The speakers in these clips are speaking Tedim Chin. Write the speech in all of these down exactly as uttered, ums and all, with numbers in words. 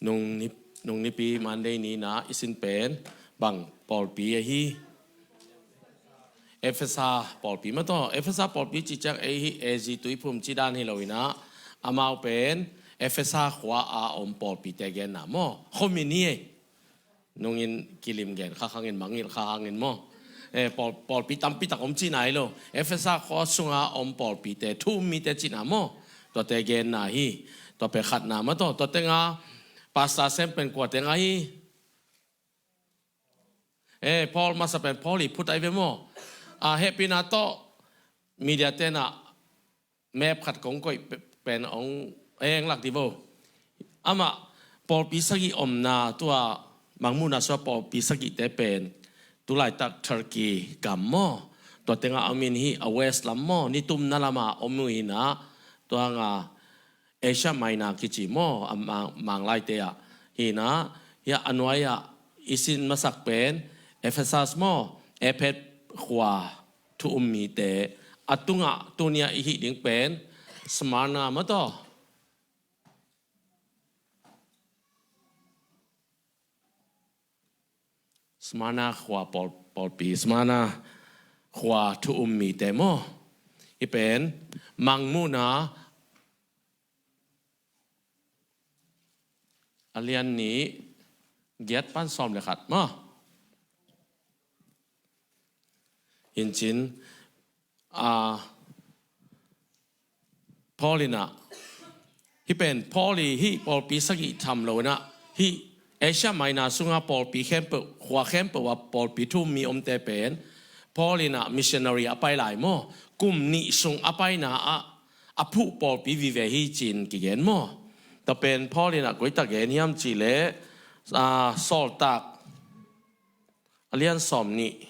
Nung ni, nung nipi Monday ni-in ah i sin pen bang pawlpi ahi? Efesa pawlpi mataw. Efesa pawlpi cih ciang ei hih Asia tuiphum cih dan hi lo-in ah, amau pen Efesa khua a om pawlpite genna maw. Khuamin hi ei. Nungin kilim gen kha hangin, mangngilh kha hangin maw. Eh, pawl, pawlpi tampi tak om cihna hi lo. Efesa khua sunga om pawlpite, thu um mite cihna maw. Tuate genna hi. Tua pen khatna mataw. Tua tengah pastor sem pen kua teng ahi? Eh, Paul, masa pen Paul i phut ahi ve maw. Ah, hehpihna tawh media te'n ah map khat kong koih pe-, pen hong eng lak dih vo. Amah pawlpi sagih omna, tua Mangmuhna sua pawlpi sagihte pen tu laitak Turkey gam maw. Tua tengah a om in hih a west lam maw, nitumna lamah om uh hi-in ah, tua hangah Asia Minor kici maw, a mang, manglaite ah. Hi-in ah, hiah a nuai-ah i sin masak pen Ephesus maw, Ephet khua thu um mite. A tungah tuni-a i hih ding pen Smyrna mataw. Smyrna khua pawl, pawlpi, Smyrna khua thu um mite maw. Hih pen Mangmuhna a lian nih, giat pan sawm le khat maw. Hi-in cin, a, Paul in ah, hih pen Paul i hih pawlpi sagih tham lo-in ah, hih Asia Minor sunga pawlpi khempeuh, khua khempeuh a pawlpi thu um mi omte pen Paul in ah missionary a pai lai maw. Kum nih sung a paina ah a phuh pawlpi vive hi ci-in kigen maw. Tua pen Paul in ah koi tak gen hiam cih leh, a, Sawltak a lian sawm nih.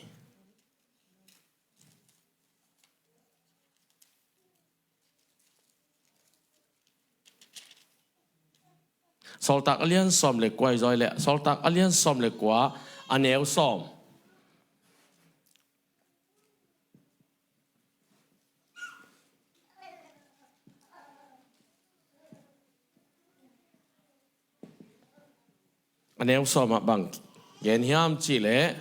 Sawltak a lian sawm le kua i zawi leh, Sawltak a lian sawm le kua, a neu sawm. A neu sawm ah bang gen hiam cih leh,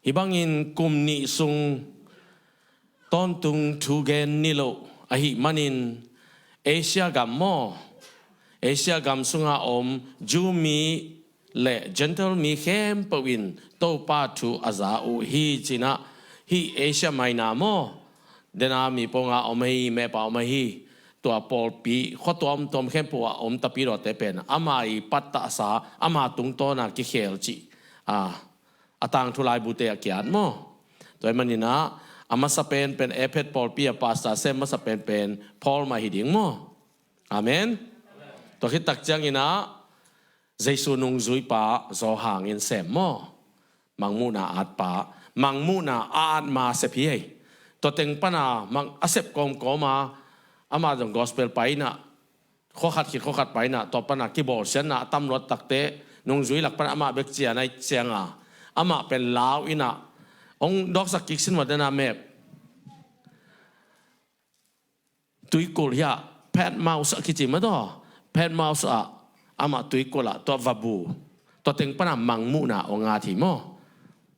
hih bangin kum nih sung tawntung thu gen ni lo ahih manin Asia gam maw, Asia gam sunga om Jew mi le Gentile mi khempeuh in Topa thu a za uh hi ci-in ah, hih Asia Minor maw, dena mi pawlnga om ahi, map ah om ahi, tua pawlpi khua tuamtuam khempeuh a om tapidawte pen ama i pattahsa, ama tungtawna kikhel cih, a, a tangthu laibute ah ki-at maw. Tua ahih manin ah, a masa penpen Ephet pawlpi a pastor sem masa penpen Paul mah hi ding maw. Amen. Tua khit tak ciangin ah, Jesu nungzuipa Johan in sem maw. Mangmuhna atpa, Mangmuhna a at ma sep hi ei. Tua teng pana mang a sep kawmkawm a, ama zong gospel pai-in ah, khua khat khit khua khat pai-in ah, tua pana kibawlsiatna a tam luat takteh, nungzui lak pana amah bek cian ahih cianga, amah pen lau-in ah, hong dawksak kik sin mah dena map. Tuikulh hiah, Patmos a kici mah tawh. Patmos ah, amah tuikulh ah, tua va bu. Tua teng pana Mangmuhna hong at hi maw.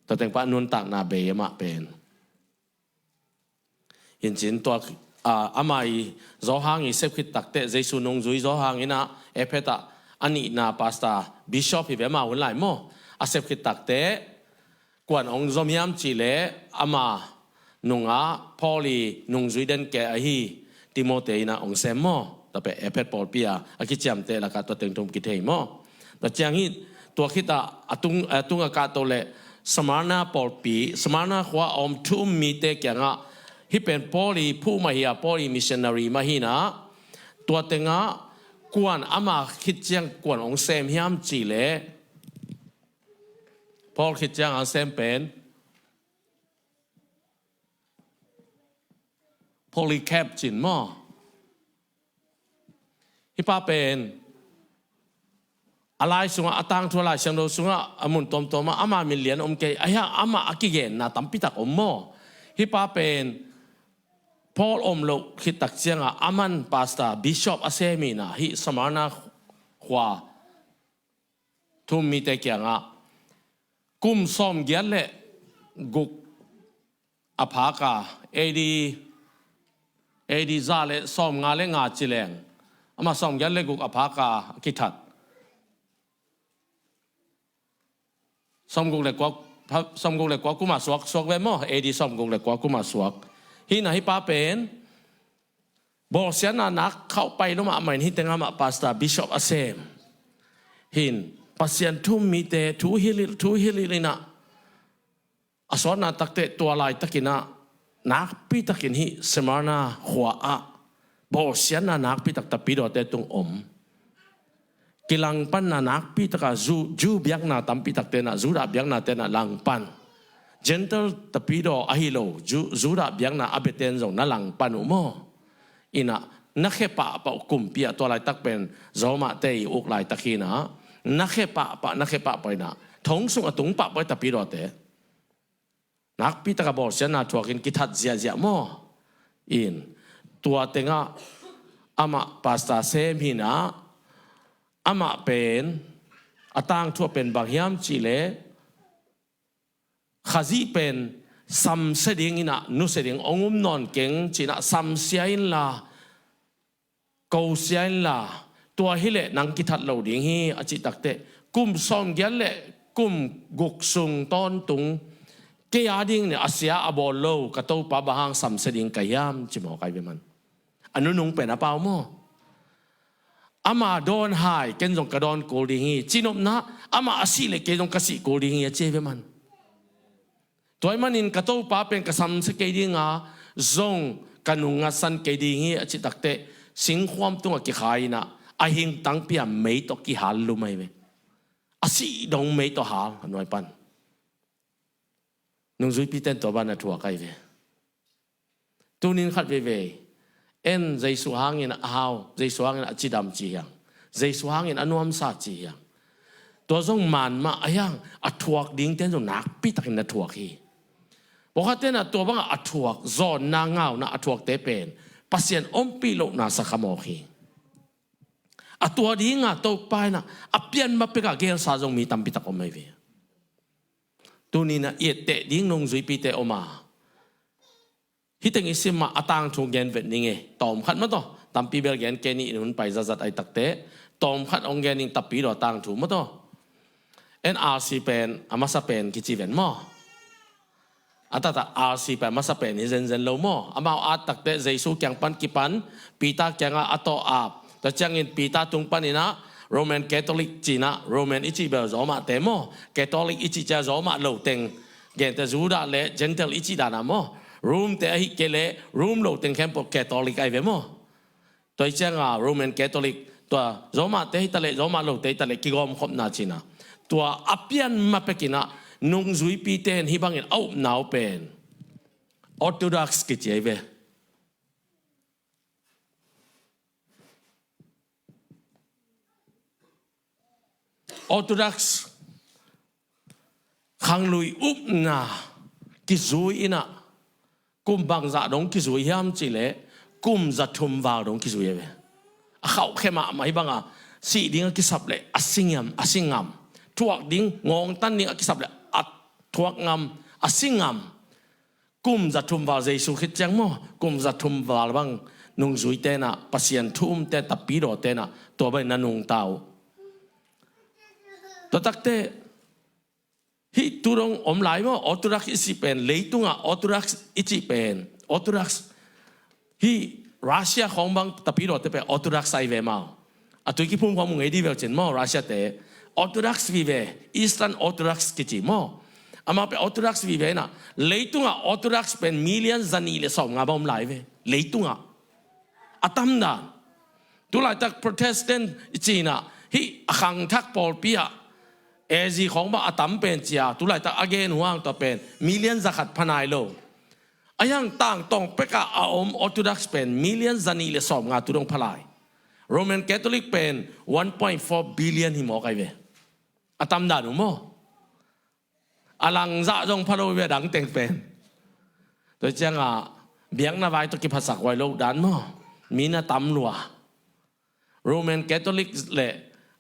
Tua teng pana nuntakna bei amah pen. Hi-in cin tua, a, amah i Johan i sep khit takteh, Jesu nungzui Johan in ah, Ephet ah, a nihna pastor, bishop hi ve amah hun lai maw. A sep khit takteh, kuan hong zom hiam cih leh ama nungah Paul i nungzui den kei ahi Timothy in ah hong sem maw. Tua pen Ephet pawlpi a, a kiciamteh lakah tua teng thum kithei maw. Tua ciang hih, tua khit ah a tung, a tung a kahto leh Smyrna pawlpi, Smyrna khua a om thu um mite kiangah, hih pen Paul i phuh mah hi a, Paul i missionary mah hi-in ah, tua tengah kuan ama khit ciang kuan hong sem hiam cih leh, Paul khit ciang a sem pen Polycarp ci-in maw. Hih pa pen a lai sungah, a tangthu a Lai Siangtho sungah a mun tuamtuamah ama min lian om kei, ahi hang amah a kigenna tampi tak om maw. Hih pa pen Paul om loh khit tak ciangah aman pastor, bishop a sem hi-in ah, hih Smyrna khua thu um mite kiangah kum sawmgiat le guk a phaka, A D, A D za le sawmnga le nga ci leng, amah sawmgiat le guk a phaka a kithat. Sawmguk le kua, sawmguk le kua kuma suak, suak ve maw, A D sawmguk le kua kuma suak. Hi na, hi pa pen bawlsiatna nak khauh pai lo mahmah in, hi teng amah pastor, bishop a sem. Hin Pasian thu um mite thu hilh, thu hilh in ah, a sawtna takte tua laitakin ah nakpitakin hih Smyrna khua ah bawlsiatna nakpitak tapidawte tung om. Kilangpanna nakpitaka Jew, Jew biakna tampitakte in ah, Judah biaknate in ah langpan. Gentile tapidaw ahi lo Ju-, Judah biakna a biaten zong na langpan uh maw? In ah, na khe pahpah uh kumpi ah, tua laitak pen Roma-te i uk laitak hi in ah, na khe pahpah, na khe pahpah in ah, thong sung a tung pahpah tapidawte nakpitaka bawlsiatna thuakin kithat ziahziah maw? In, tua tengah amah pastor sem hi in ah, amah pen a tangthu ah pen bang hiam cih leh, Khazih pen samsia dingin ah, nusia ding hong um nawn keng ci in ah, samsia inla, kosia inla, tua hileh nang kithat lo ding hi a cih takteh, kum sawmgiat le kum guk sung tawntung kei a ding in a sia a bawl lo ka Topa bang hang samsia ding ka hiam, ci mawk ai ve man. A nunung pen a pau maw? Ama dawn hai, ken zong ka dawn kul ding hi, cinopna, ama a sih leh kei zong ka sih kul ding hi, a ci ai ve man. Tua ahih manin ka Topa pen ka samsia kei ding a, zong ka nung ngatsan kei ding hi, a cih takteh, singkhuam tungah kikhai in ah, a hing tangpi a mei tawh kihal lum ai ve. A sih dong mei tawh hal a nuai pan. Nungzuipite in tua bang na thuak ai ve. Tunin khat veivei en Jesu hangin a hau, Jesu hangin a cidam ci hiang, Jesu hangin a nuamsa ci hiang. Tua zong man mah a hiang, a thuak dingte in zong nakpitakin na thuak hi. Pawlkhatte in ah tua bangah a thuak, zawnna ngauna a thuakte pen Pasian ompih lohna sa kha mawk hi. A tua dinga Topa in ah a pian ma pekah gelsa zong mi tampitak om ai ve. Tunin ah i etteh ding nungzuipite om a, hih teng i sim mah a tangthu gen vet ning e. Tawm khat maw taw, tampi bel gen kei ni, in hun pai zatzat ai takteh, tawm khat hong gen ning, tapidaw tangthu maw taw. En R C pen a masa pen kici ven maw? A taktak R C pen a masa pen hi zenzen lo maw? Amau at takteh Jesu kiang pan kipan, Peter kiangah a tawh ap. Tua ciangin Peter tung panin ah Roman Catholic ci in ah, Roman i cih bel Roma-te maw, Catholic i cih ciang Roma lo teng, gente Judah le Gentile i cih dan a maw, Rome-te ahih kei leh Rome lo teng khempeuh Catholic ai ve maw? Tua hi cianga Roman Catholic, tua Roma-te hi ta leh, Roma lote hi ta leh, kigawmkhopna ci in ah, tua a pian ma pekin ah nungzuipite in hih bangin a upna uh pen Orthodox kici ai ve. Orthodox khanglui upna kizui in ah, kum bangzah dong kizui hiam cih leh, kum za thum val dong kizui ai ve. A khauhkhe mahmah, hih banga sih ding a kisap leh a si ngam, a si ngam. Thuak ding, ngawngtan ding a kisap leh a thuak ngam, a si ngam. Kum za thum val, Jesu khit ciang maw, kum za thum val bang nungzuite in ah, Pasian thu umte, tapidawte in ah tua bangin na nungta uh. Tua takteh hih tu dong om lai maw, Orthodox i cih pen, leitungah Orthodox i cih pen, Orthodox, hih Russia khawng bang tapidawte pen Orthodox ai ve maw. A tui kiphum khawng mu ngei dih veu cin maw, Russia-te. Orthodox vive, Eastern Orthodox kici maw. Amau pen Orthodox vive in ah, leitungah Orthodox pen million zanih le sawmnga bang om lai ve. Leitungah. A tamdan. Tulaitak Protestant i cih in ah, hih a khangthak pawlpi ah, A Z khawng bang a tam pen cia, tulaitak a gen uh hang tua pen million zakhat pha nai lo. A hiang tangtawng pekah a om Orthodox pen million zanih le sawmnga tu dong pha lai. Roman Catholic pen one point four billion hi mawk ai ve. A tamdan uh maw? A langzah zong pha lo ve, a dang teng pen. Tua ciangah biakna vai tawh kiphasak huai lo dan maw? Mi na tam lua. Roman Catholic le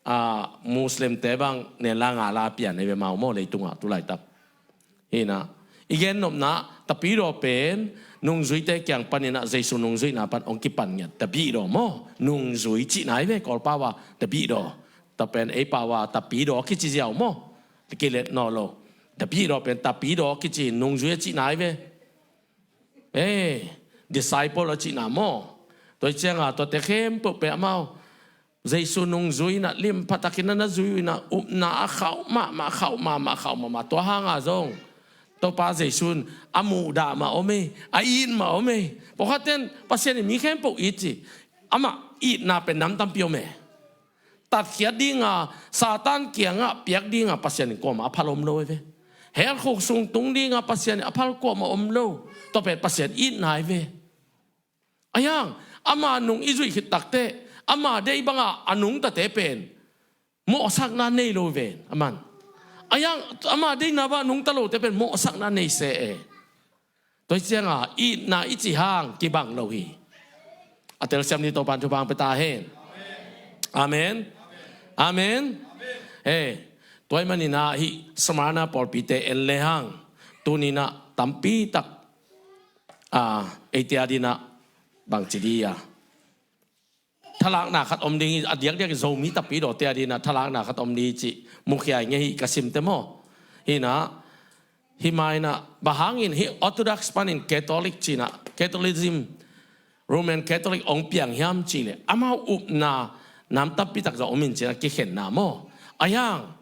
a, Muslim te bang nen la nga la pian ei ve mau maw leitungah tulaitak. Hi na, i gen nopna, tapidaw pen nungzuite kiang panin ah Jesu nungzuihna pan hong kipan ngiat tapidaw maw. Nungzui cihna hi ve Kawl pau a tapidaw. Tua pen ei pau a tapidaw kici ziau maw. Kilet nawn lo. Tapidaw pen tapidaw kici, nungzui a cihna hi ve. Ei, disciple a cihna maw. Tua hi cianga tuate khempeuh pen amau Jesu nungzui in ah, lim pha takin a na zui uh in ah, upna a khauh mahmah, khauh mahmah, khauh mahmah. Tua hanga zong Topa Jesu in a muhdah mah om ei, a it mah om ei. Pawlkhat ten Pasian in mi khempeuh it ci. Amah itna pen nam tampi om ei. Tatkhiat dinga, Satan kiangah piak dinga Pasian in kuamah a phal om lo ei ve. Hell khuk sung tung dinga Pasian in a phal kuamah om lo. Tua pen Pasian itna ei ve. Ahi hang, ama nung i zuih khit takteh, ama deih banga a nungtate pen mawhsakna nei lo ven, aman. Ahi hang, ama deihna banga nungta lote pen mawhsakna nei se e. Tua hi cianga itna i cih hang kibang lo hi. A telsiam ni Topan thupha hong pia ta hen. Amen. Amen. He, tua ahih manin ah hih Smyrna pawlpite en le hang, tuni-in ah tampi tak, a, eite adingin ah bangci ding a, thalakna khat om ding hi. A diakdiak Zomi tapidawte adingin ah thalakna khat om ding hi cih mukhia i ngei hi ka simte maw. Hi-in ah, hih ma-in ah, bang hangin hih Orthodox panin Catholic ci-in ah, Catholicism, Roman Catholic hong piang hiam cih leh, amau upna nam tampi tak zong om in ci-in ah kikhenna maw. Ahi hang,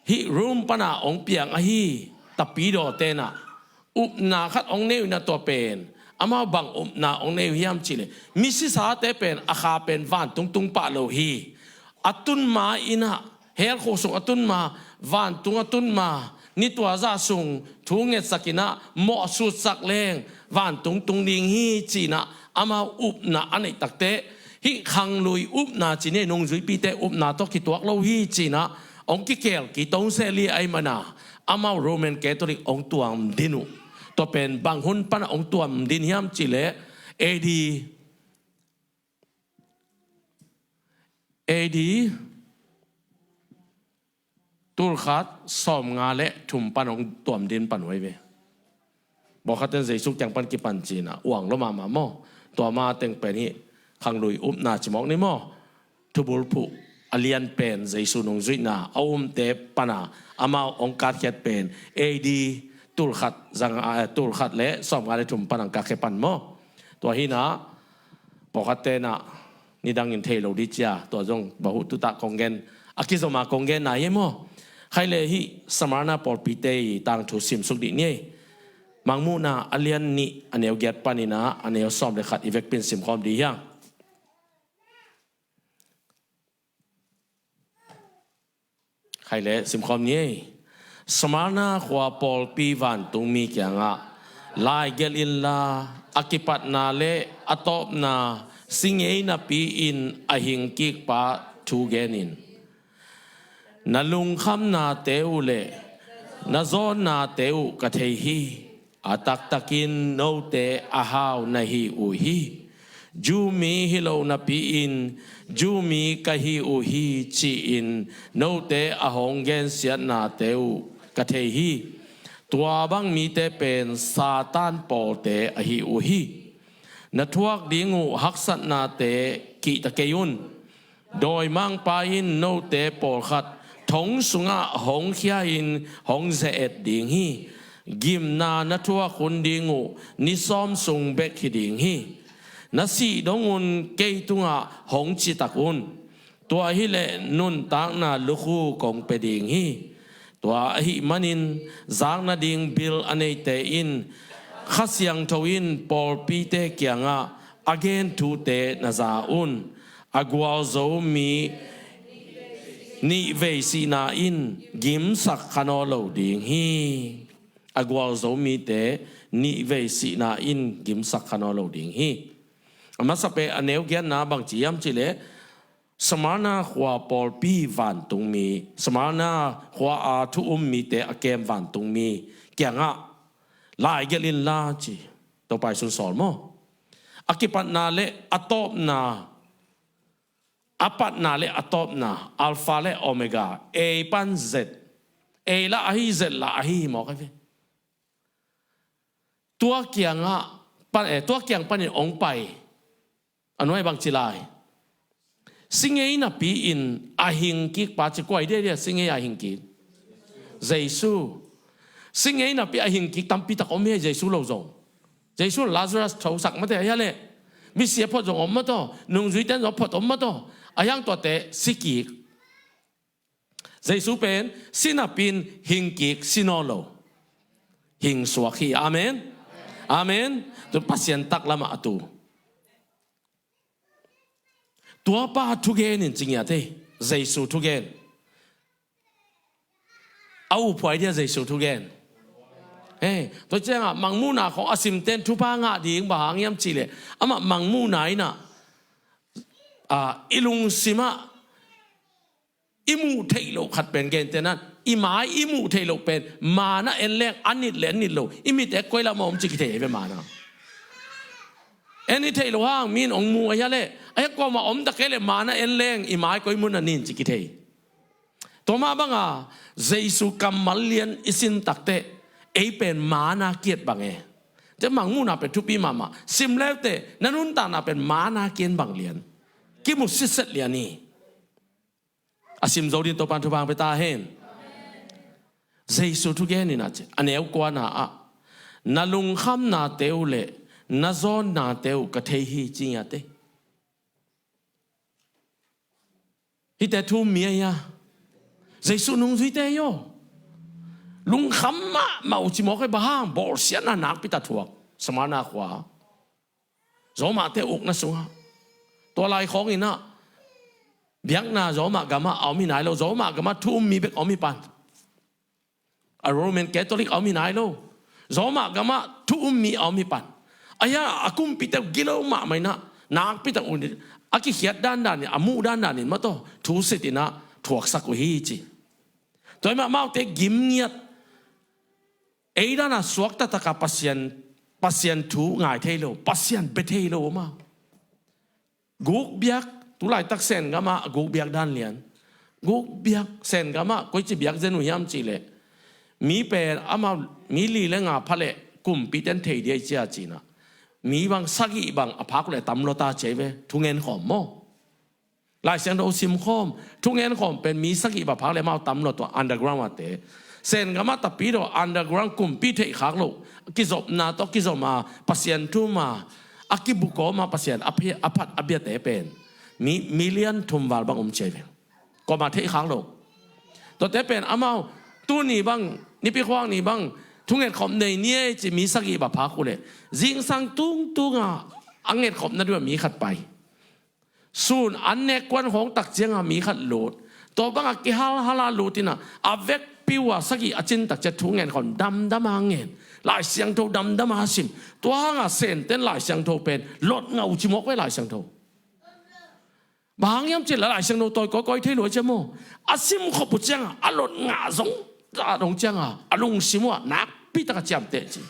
hih Rome pana hong piang ahi tapidawte in ah upna khat hong nei uh in ah, tua pen amau bang upna hong nei uh hiam cih leh, misisate pen a kha pen vantung tung pah lo hi. A tun ma-in ah, hell khuk sung a tun ma, vantung a tun ma, ni tua zah sung thu ngetsak in ah mawh sutsak leng vantung tung ding hi ci-in ah amau upna a neih takteh, hih khanglui upna ci ni, nungzuipite upna tawh kituak lo hi ci-in ah hong kikel kito seh leh, ahih manin ah amau Roman Catholic hong tuam din uh. Tua pen bang hun pana hong tuam din hiam cih leh, A D, A D tulkhat sawmnga le thum pan hong tuam din pan uh ei ve. Pawlkhat ten Jesu kiang pan kipan ci-in ah uang lo mahmah maw. Tua ma teng pen hih khanglui upna ci mawk ni maw. Thubulphuh a lian pen Jesu nungzuihna a umte pana amau hong katkhiat pen A D tulkhat zang, a, tulkhat le sawmnga le thum pan hong kakkhia pan maw. Tua hi-in ah, pawlkhatte in ah nidangin thei lo ding ci-a, tua zong bahuh tutak kong gen, a kizom a kong genna hi maw. Khaile hih Smyrna pawlpite i tangthu simsuk dih ni ei. Mangmuhna a lian nih a neu giat panin ah a neu sawm le khat i vekpi-in simkhawm dih hiang. Khaile simkhawm ni ei. Smyrna khua pawlpi vantungmi kiangah, lai gelh inla, a kipatna le a tawpna si ngei napi-in a hingkikpa thu gen in. Na lungkhamnate uh le na zawnnate uh ka thei hi. A taktakin note a hau na hi uh hi. Jew mi hi lo napi-in Jew mi ka hi uh hi, ci-in note a hong gensiatnate uh ka thei hi. Tua bang mite pen Satan pawlte ahi uh hi. Na thuak ding uh haksatnate kihta kei un. Dawimangpa in note pawlkhat thong sungah hong khia-in hong ze-et ding hi. Gimna na thuak hun ding uh ni sawm sung bek hi ding hi. Na sih dongun kei tungah hong citak un. Tua hileh nuntakna lukhu kong pia ding hi. Tua ahih manin zak nading bil a neite in Kha Siangtho in pawlpite kiangah a gen thute na za un. A gualzo mi nihvei sihna in gimsak kha nawn lo ding hi. A gualzo mite nihvei sihna in gimsak kha nawn lo ding hi. A masa pen a neu giatna bangci hiam cih leh, Smyrna khua pawlpi vantungmi, Smyrna khua a thu um mite a kem vantungmi kiangah lai gelh inla ci. Topa Jesu in sawl maw. A kipatna le a tawpna A patna le a tawpna, Alpha le Omega, A pan Z, A lah ahi, Z lah ahi hi mawk ahi ve. Tua kiangah pan, eh, tua kiang panin hong pai. A nuai bang ci lai? Singei napi-in a hingkik pa ci, kua hi dia dia singei a hingkik? Jesu. Singei napi a hingkik tampi tak om hi, Jesu lo zong. Jesu Lazarus thosak mate a hia leh. Misia phot zong om mataw. Nungzuite zong phot om mataw. A hiang tuate sikik. Jesu pen si napi-in hingkik, si nawn lo. Hingsuak hi. Amen. Amen. Tu Pasian taklamah a tu. Tuapa thugen in ci ngiat ei. Jesu thugen. A uphuai dia Jesu thugen. Hei, tua ciangah mangmuhna khong a simten thupha ngah ding bang hang hiam cihleh, amah mangmuhna innah, ah, i lungsimah i muh theih loh khat pen, gentehna, i mai i muh theih loh pen, mana en leng a nit le a nit lo, i mit ek koi lamah om ci kithei hi ve mana. En i theih loh hang mi in hong mu a hia leh, a hia kuamah om ta kei leh mana en leng i mai koi mun a nin ci kithei. Tua mah banga Jesu kammal lian i sin takteh, ei pen mana kiat bang e. Tua mangmuhna pen thupi mahmah. Sim leuteh na nuntakna pen mana kian bang lian. Kimu sitset lian hi. A sim zo ding Topan thupha hong pia ta hen. Jesu thugen in a ci, a neu kuana ah, na lungkhamnate uh le na zawnnate uh ka thei hi ci ngiat ei. Hihte thu um mi a hia? Jesu nungzuite hi aw. Lungkham mahmah uh ci mawk ei, bang hang? Bawlsiatna nakpi tak thuak Samaria khua. Zawmahte ukna sungah. Tua lai khawng innah biakna Zawmah gamah a om hi nai lo. Zawmah gamah thu um mi bek a om hi pan. A Roman Catholic a om hi nai lo. Zawmah gamah thu um mi a om hi pan. A hia a kumpite uh gilo mahmah innah nakpi tak uh a kikhiat dandan in, a muh dandan in mataw thu sit innah thuaksak uh hi ci. Tua hi mah amaute gim ngiat. Ei dana suakta taka Pasian, Pasian thu ngai thei lo, Pasian bia thei lo amau. Guk biak, tulaitak Sengamah guk biak dan lian. Guk biak, Sengamah koici biak zen uh hiam cihleh, mi pen amau mi li le nga pha leh kumpiten thei dia i cia cinah, mi bang sagih bang a phak leh tam lua ta ci ei ve, thungen khawm maw? Laisiangtho simkhawm, thungen khawm pen mi sagih bang phak leh amau tam lua, tua underground ate. Sengamah tapidaw underground kumpi theih khak loh, kizopna tawh kizom a, Pasian thu um a, a kibukawm a, Pasian a phi-, a phat a biate pen mi million thum val bang om ci ei ve. Kuamah theih khak loh. Tuate pen amau tuni bang, nipi khuak ni bang thungetkhop nei ni ei ci mi sagih bang phak uh leh, zingsang tungtunga a ngetkhopna dua mi khat pai. Sun an nek kuan hawng tak cianga mi khat lut. Tua banga kihalhala lut innah a vekpi uh a sagih a cin tak cia thungen khawng damdama ngen. Laisiangtho damdama sim. Tua hanga Senten Laisiangtho pen lot ngah uh ci mawk ve Laisiangtho. Bang hang hiam cihleh Laisiangtho tawi kawikawi thei lua cia maw? A simkhop uh cianga a lot ngah zong a dong cianga a lungsim uh ah nakpi taka ciamteh ci.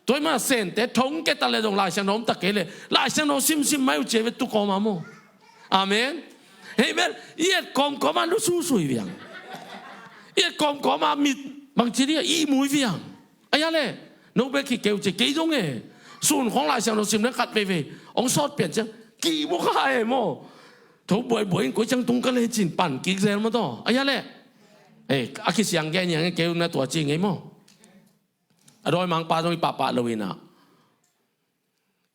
Tua hi mah Sente thong keta le zong Laisiangtho om tak kei leh Laisiangtho simsim mai uh ci ei ve tu kawma maw? Amen. Hei bel i et kawmkawma lususui viang. I et kawmkawma mit bangci dia i mui viang. A hia leh no bek hi kei uh ci, kei zong e. Sun khawng Laisiangtho sim le khat veivei hong sawt pian ciang kimu kha e maw? Tho buaibuai in koi ciang tung ka le cin pan kik zel maw taw? A hia leh? Ei, a kisiang gen hiang e, kei uh na tua ci ngei maw? A dawimangpa zong i pahpah lo innah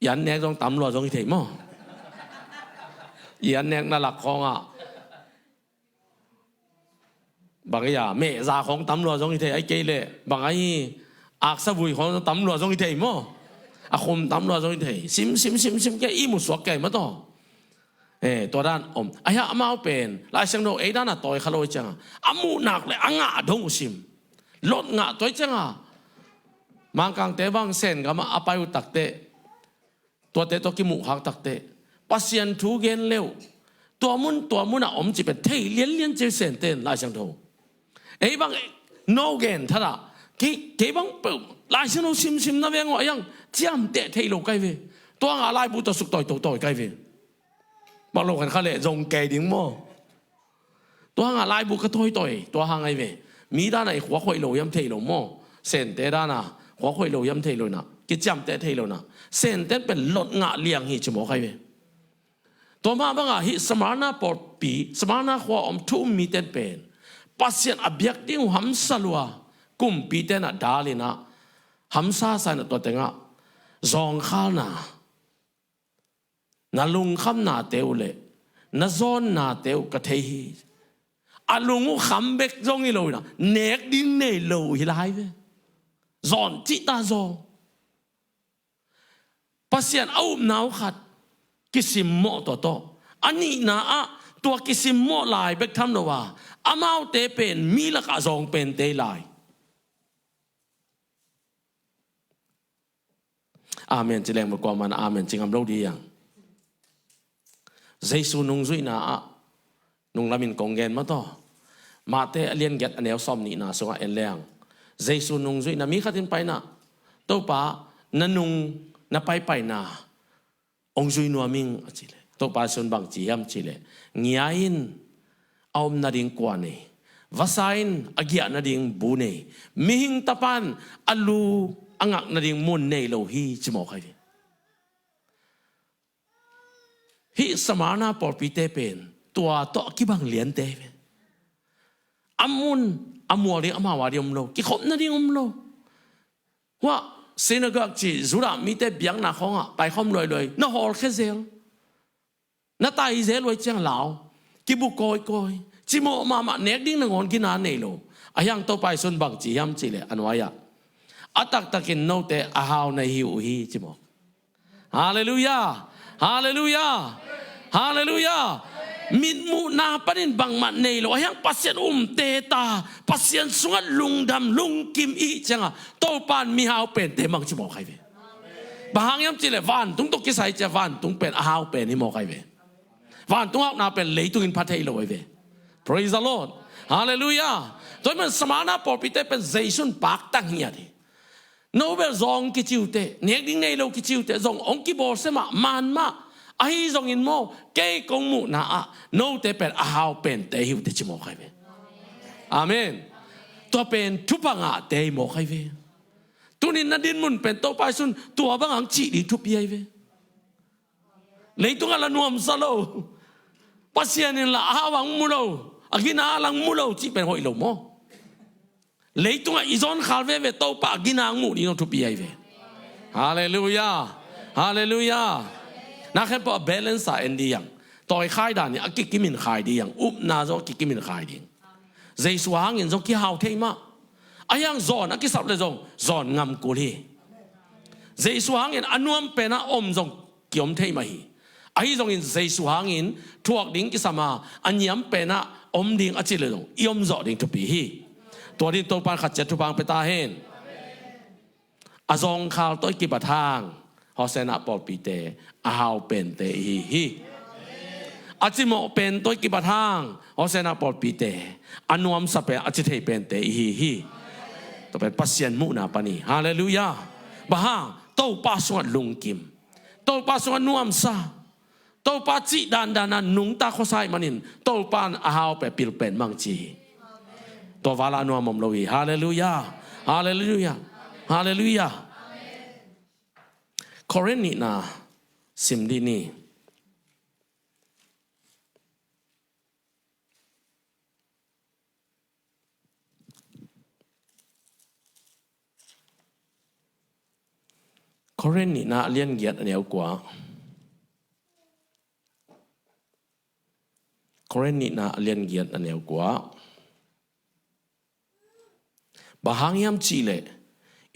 i an nek zong tam lua zong hi thei maw? I an nek na lak khawngah bang ei a mehza khawng tam lua zong hi thei, ai kei leh bang ai aksa vui khawng tam lua zong hi thei maw? A khum tam lua zong hi thei. Sim sim sim sim kei i musuak kei maw taw? Eh, tua dan om. A hia amau pen Laisiangtho ei dana tawi kha lo cianga a muh nak le a ngah dong uh sim. Lot ngah tawi cianga Mangkangte bang Sengamah a pai uh takteh, tuate tawh kimuh khak takteh Pasian thu gen leuh. Tua mun tua munah om ci pen thei lianlian ci Senten Laisiangtho. Ei bang no gen thatah kei, kei bang peuh Laisiangtho simsim na veng uh a hiang ciamteh thei lo kai ve. Tua ngah laibu tawh suk tawi to tawi kai ve. Pak lo khat kha leh zong kei ding maw? Tua hanga laibu ka tawitawi, tua hang ahi ve. Mi dana i khuak hoih lo hiam thei lo maw? Sente dana khuak hoih lo hiam thei lo ina, kiciamteh thei lo ina, Sente pen lot ngah liang hi ci mawk ahi ve. Tua mah banga hih Samarna pawlpi, Samarna khua om thu um mite pen Pasian a biak ding uh hamsa lua, kumpite na dal ina, hamsa sa ina, tua tengah zawngkhalna, na lungkhamnate uh le na zawnnate uh ka thei hi. A lung uh kham bek zong hi lo ina, nek ding nei lo uh hi lai ve. Zawn cihta zawng. Pasian a upna uh khat kisimmawh tawh tawh, a nihna ah tua kisimmawh lai bek tham lo a, amaute pen mi lakah zawng pente hi lai. Amen ci leng bel kuamah in amen ci ngam lo ding hi hang. Jesu nungzuihna ah, nunglamin kong gen mah tawh, Mate a lian giat a neu sawm nihna sungah en leng, Jesu nungzuihna, mi khat in pai ina, Topa, na nung na paipaina hong zui nuam ing, a cih leh, Topa Jesu in bang ci hiam cih leh, ngia in a om nading kua nei, vasa in a giah nading bu nei, mihing tapa in a lu a ngak nading mun nei lo hi, ci mawk ahi ve. Hih Samarna pawlpite pen tua tawh a kibang liante hi ve. A mun a mual ding, amau a ding om lo, kikhop nading om lo. Huah, synagogue ci, Judah mite biakna khawngah paikhawm luailuai, na hawlkhia zel, na tai zel uh ahih ciang lau, kibu kawikawi, cimawh mahmah, nek ding nangawn gina nei lo. Ahi hang Topa Jesu in bang ci hiam cih leh, a nuai-ah, a taktakin note a hau na hi uh hi, ci mawk. Halleluiah! Halleluiah! Halleluiah! Mitmuhna panin bangmah nei lo, ahi hang Pasian umte ta, Pasian sungah lungdam lungkim i hih cianga, Topa in mihau pente mang ci mawk ahi ve. Bang hang hiam cih leh vantung tawh kisai ciang vantung pen a hau pen hi mawk ahi ve. Vantung hauhna pen leitung in pha thei lo ahi ve. Praise the Lord. Halleluiah. Tua ahih manin Samarna pawlpite pen Jesu in paktang hi a ding. No bel zawng kici uh teh, nek ding nei lo kici uh teh, zong hong kibawlsia mahmah, maan mah. Ahi zongin maw, kei kong muhna ah note pen a hau pente hi uh teh, ci mawk ahi ve. Amen. Tua pen thupha ngahte hi mawk ahi ve. Tuni-in na dinmun pen Topa Jesu in tua bang hong cih ding thupi ahi ve. Leitungah lah nuamsa lo, Pasian in lah a hau hong mu lo, a gina lah hong mu lo cih pen hoih lo maw? Leitungah i zawnkhal veve Topa a gina hong muh ding zong thupi ahi ve. Halleluiah. Halleluiah. Na khempeuh a balance a en ding hi hang. Tawikhai dan in a kikimin khai ding hi hang. Upna zong a kikimin khai ding. Jesu hangin zong kihau thei mah. Ahi hang zawn a kisap leh zong zawn ngam kul hi. Jesu hangin a nuam penah om zong kiom thei mah hi. Ahi zongin Jesu hangin thuak ding kisam a, a niam penah om ding a cih leh zong i om zawh ding thupi hi. Tua dingin Topa in khat ciat thupha hong pia ta hen. A zawngkhal tawh i kibat hang Hosanna pawlpite a hau pente i hi hi. A cimawh pen tawh i kibat hang Hosanna pawlpite a nuamsa pen, a ci thei pente i hi hi. Tua pen Pasian muhna pan hi. Halleluiah. Bang hang? Topa sungah lungkim, Topa sungah nuamsa, Topa cih dandan a nungta khuasa ahih manin Topa in a hau pen, pil pen mang ci hi. Tua val a nuam om lo hi. Halleluiah. Halleluiah. Halleluiah. Korin nihna sim dih ni. Korin nihna a lian giat a neu kua. Korin nihna a lian giat a neu kua. Bang hang hiam cih leh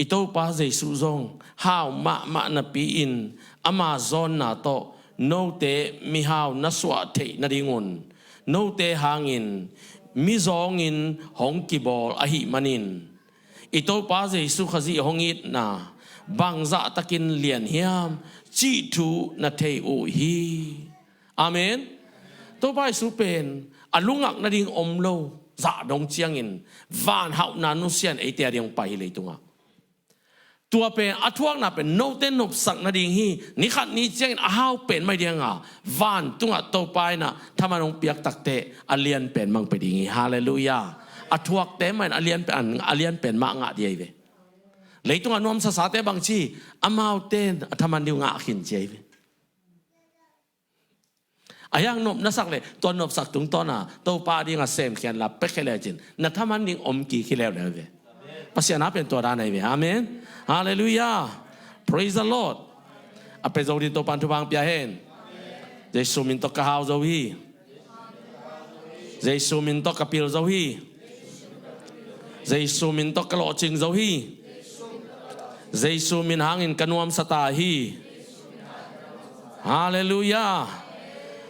i Topa Jesu zong hau mahmah napi-in ama zawnna tawh note mihau na suah theih nadingun note hangin mizawngin hong kibawl ahih manin, i Topa Jesu Khazih hong itna bangzah takin lian hiam cih thu na thei uh hi. Amen. Topa Jesu pen a lungak nading om lo, zah dong ciangin van hauhna nusia in eite a ding hong pai hi leitungah. Tua pen a thuakna pen note nopsak nading hi. Ni khat ni ciangin a hau pen mai dinga vantungah Topa in ah thaman hong piak takteh a lian pen mang pia ding hi. Halleluiah. A thuakte mah in a lian pen, a lian pen mah ngah ding hi ve. Leitungah nuamsasate bangci, amaute in a thaman ding uh ngah khin ci hi ve. A hiang nop na sak leh tua nopsak tungtawna Topa dingah semkhia inla pekkhia lecin na thaman ding om kik hi leuleu ve. Pasian a pen tua dan ahi ve. Amen. Halleluiah. Praise the Lord. A pia zo ding Topan thupha hong pia hen. Jesu min tawh ka hau zo hi. Jesu min tawh ka pil zo hi. Jesu min tawh ka lawhcing zo hi. Jesu min hangin ka nuamsa ta hi. Halleluiah.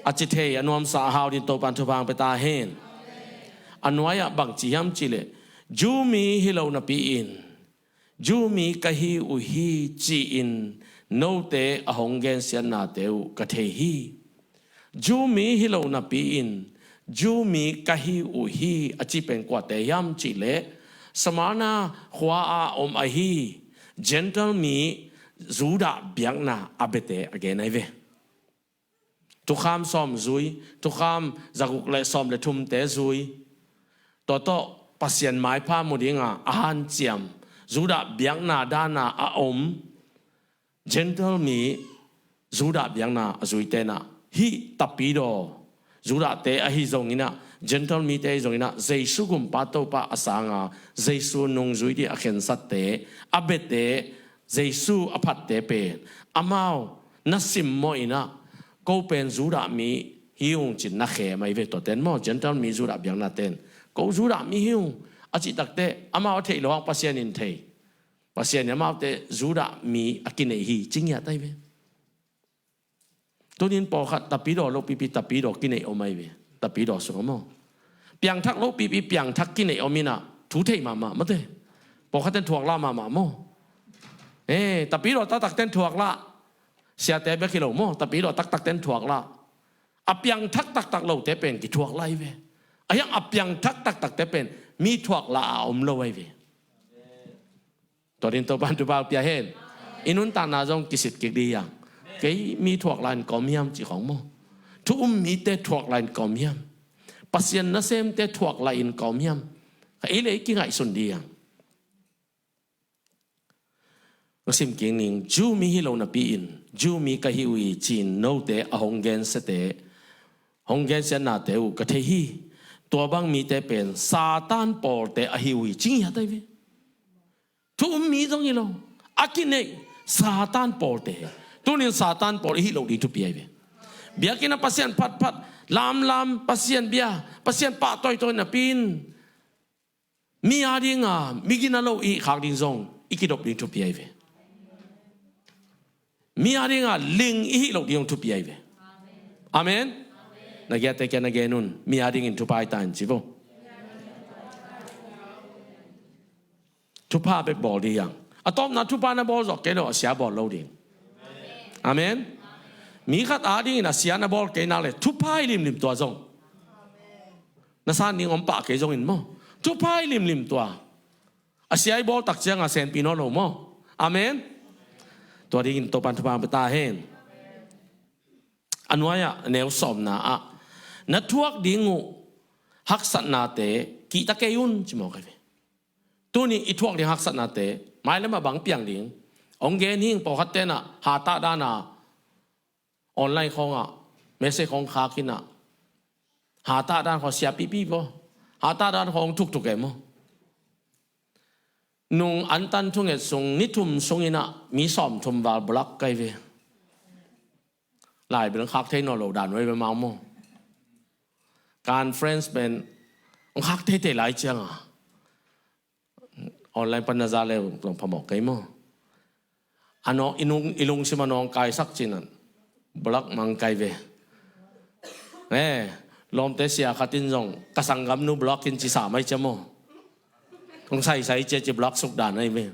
A ci thei, a nuamsa, a hau ding Topan thupha hong pia ta hen. A nuai-ah bang ci hiam cih leh, Jew mi hi lo napi-in, Jew mi ka hi uh hi ci-in note a hong gensiatnate uh ka thei hi. Jew mi hi lo napi-in, Jew mi ka hi uh hi a ci pen kuate hiam cih leh, Samaria khua-a om ahi Gentile mi Judah biakna a biate a gen ahi ve. Thukham sawm zui, thukham zaguk le sawm le thumte zui. Tua tawh Pasian maipha mu dinga a hanciam Judah biakna dana a om Gentile mi Judah biakna a zuite in ah, hih tapidaw Judahte ahi zongin ah, Gentile mite ahi zongin ah, Jesu gumpa Topa a sanga Jesu nungzui ding a khensatte, a biate, Jesu a phatte pen amau na simmawh in ah, ko pen Judah mi hi ung ci-in na khem ahi ve. Tuate in maw, Gentile mi Judah biaknate in, ko Judah mi hi ung a cih takteh amau a theih loh hang Pasian in thei. Pasian in amaute Judah mi a kineih hi ci ngiat ahi ve. Tuni-in pawlkhat tapidaw lopipi tapidaw kineih om ahi ve. Tapidaw sungah maw, piangthak lopipi piangthak kineih om in ah, thu thei mahmah mawte. Pawlkhatte in thuak lah mahmah maw. Eh, tapidaw taktakte in thuak lah. Siate bek hi lo maw, tapidaw taktakte in thuak lah. A piangthak taktak lote pen kithuak lah ahi ve. A hiang a piangthak taktakte pen mi thuak lah a om lo ahi ve. Tua ding Topan thupha pia hen. I nuntakna zong kisit kik ding hi hang. Kei mi thuak lah in ka om hiam cih khawng maw. Thu um mite thuak lah in ka om hiam. Pasian nasemte thuak lah in ka om hiam. Ka i le i kingaihsun ding hi hang. Ka sim kik ning, Jew mi hi lo napi-in, Jew mi ka hi uh hi ci-in note a hong gensiate, hong gensiatnate uh ka thei hi. Tua bang mite pen Satan pawlte ahi uh hi ci ngiat ahi ve. Thu um mi zong hi lo. A kineih Satan pawlte. Tuni-in Satan pawl i hih loh ding thupi ahi ve. Biakinn ah Pasian phatphat, lamlam, Pasian bia, Pasian pahtoito napi-in, mi a dinga mi gina lo i hih khak ding zong i kidop ding thupi ahi ve. Mi a dinga ling i hih loh ding zong thupi ahi ve. Amen. Na giate kia na gen un, mi a dingin thupha hi ta in ci vo. Thupha bek bawl ding hi hang. A tawpna thupha na bawl zawh kei lo a sia bawl lo ding. Amen. Mi khat a dingin a sia na bawl kei nak leh thupha hi limlim tua zong. Na san ding om pah kei zongin maw, thupha hi limlim tua. A sia i bawl tak cianga senpi nawn lo maw. Amen. Tua dingin Topan thupha hong pia ta hen. A nuai-ah neu sawmna ah, na thuak ding uh haksatnate kihta kei un ci mawk ahi ve. Tuni i thuak ding haksatnate mailam ah bang piang ding. Hong gen hing, pawlkhatte in ah hatah dana online khawngah message khawng khak in ah, hatah dan khawng siapipi vo, hatah dan khawng thukthuk e maw. Nung antan thunget sung ni thum sungin ah mi sawmthum val block ka hi ve. Laibil hong khak thei nawn lo dan uh ahi ve, mau maw. Conference pen hong khak teitei lai cianga online pan na za le zong phamawh kei maw. A nawng, i nung, i lungsim a nawngkaisak cih nan block mang kai ve. Eh, lawmte sia khat in zong ka sanggamnu block in ci sa mai cia maw. Hong saisai cia ci block suk dan ahi ve.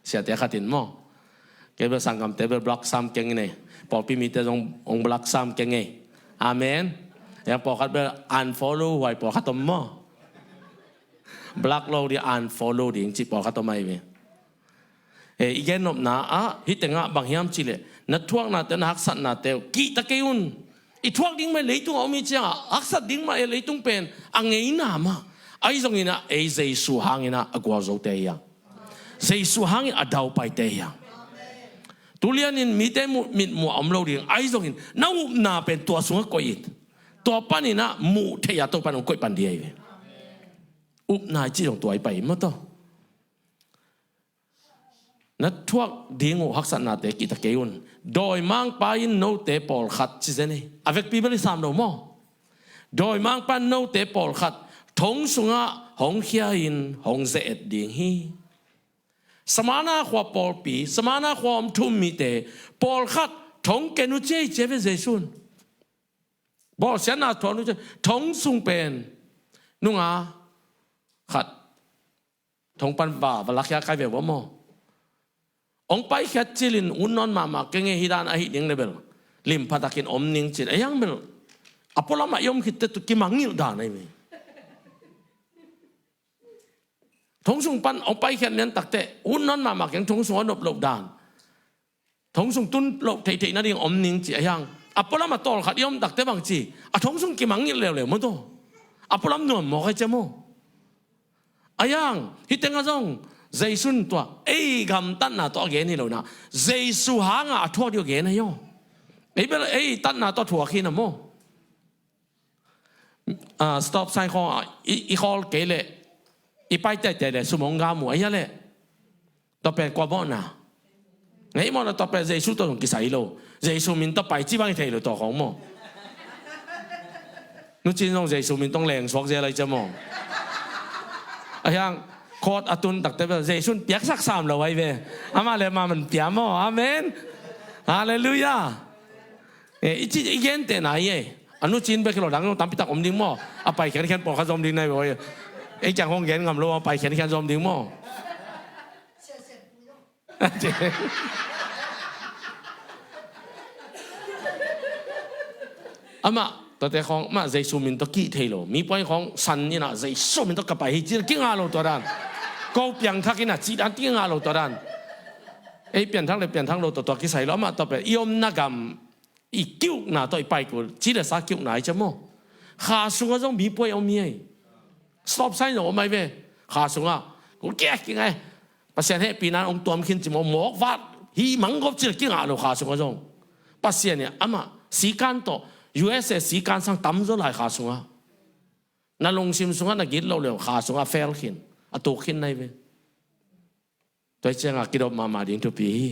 Siate khat in maw. Kei bel sanggamte bel block sam keng in e. Pawlpi mite zong hong block sam keng e. Amen. Yang pawlkhat bel unfollow huai pawlkhat om maw. Block lo ding, unfollow ding cih pawlkhat om ahi ve. Eh, i gennopna ah hih tengah bang hiam cihleh, na thuaknate, na haksatnate uh kihta kei un. I thuak ding mah leitung a om hi ciangah, haksat ding mah e leitung pen a ngeina mah. Ahi zongin ah ei Jesu hangin ah a gualzote hi hang. Jesu hangin a daupaite hi hang. Tulianin mite mu-, mitmuh a om lo ding. Ahi zongin na upna pen tua sungah koih in. Tua panin ah muh theih a Topa in hong koih pan ding ahi ve. Upna i cih zong tua i pai maw taw. Na thuak ding uh haksatnate kihta kei un. Dawimangpa in note pawlkhat ci zen hi. A vekpi bel i sam lo maw? Dawimangpa in note pawlkhat thong sungah hong khia in hong ze-et ding hi. Samarna khua pawlpi, Samarna khua om thu-um mite pawlkhat thong ken uh ci hi ci hi ve Jesu in. Bawlsiatna thuak uh ci, thong sung pen nungak khat thong pan va, va lakhia kai ve uh a maw? Hong paikhiat cilin hun nawn mahmah keng e, hih dan ahi ding le bel lim pha takin om ning cin. Ahi hang bel a pualam ah i om khitte tu kimangngilh dan ahi ve. Thong sung pan hong paikhiat lian takteh hun nawn mahmah keng, thong sung a nop loh dan. Thong sung tun loh theihtheih nading om ning ci ahi hang. A pualam a tawlkhat i om takteh bang ci, a thong sung kimangngilh leuleu maw taw. A pualam nuam mawk ahi cia maw? Ahi hang hih tengah zong Jesu in tua ei gamtatna tawh a gen hi lo na, Jesu hangah a thuak ding a gen ahi aw. Ei bel ei tatna tawh thuak hi na maw? Ah, stop sign khawng ah i, i khawl kei leh, i pai teitei leh sum hong gam uh ahi a leh. Tua pen kua mawhna? Ngei mawhna tua pen Jesu tawh zong kisai lo. Jesu min tawh pai ci bang i thei lo tua khawng maw? Nu Cin zong Jesu min tawh leng suak zel ahi cia maw? Ahi hang court a tun takteh bel Jesu in piaksak sam lo ahi ve. Amah le amah man pia maw? Amen. Halleluiah. Eh, i ci, i gentehna hi e. A Nu Cin bek hi lo, dang tampi tak om ding maw? A pai khiankhian pawlkhat zong om ding na hi ve. Ei ciang hong gen ngam lo, a pai khiankhian zong om ding maw? Amah tuate khawng, amah Jesu min tawh kih thei lo. Mi puai khawng san in ah Jesu min tawh ka pai hi ci-in kingah lo tua dan. Ko piangthak in ah cih dan kingah lo tua dan. Ei pianthak le pianthak lo tua, tua kisai lo. Amah tua pen i omna gam i kiukna tawh i pai kul, ci le sa kiukna ahi cia maw? Kha sungah zong mi puai om hi ei. Stop sign zong om ahi ve. Kha sungah kul kiak kingai. Pasian hehpihna in hong tuam khin ci maw, mawk vat hi manggop ci le kingah lo kha sungah zong. Pasian in amah sikan tawh, U S A sikan sang tamzaw lai kha sungah. Na lungsim sungah na gitloh le uh kha sungah a fel khin, a tuk khin na hi ve. Tua hi ciangah kidop mahmah ding thupi hi.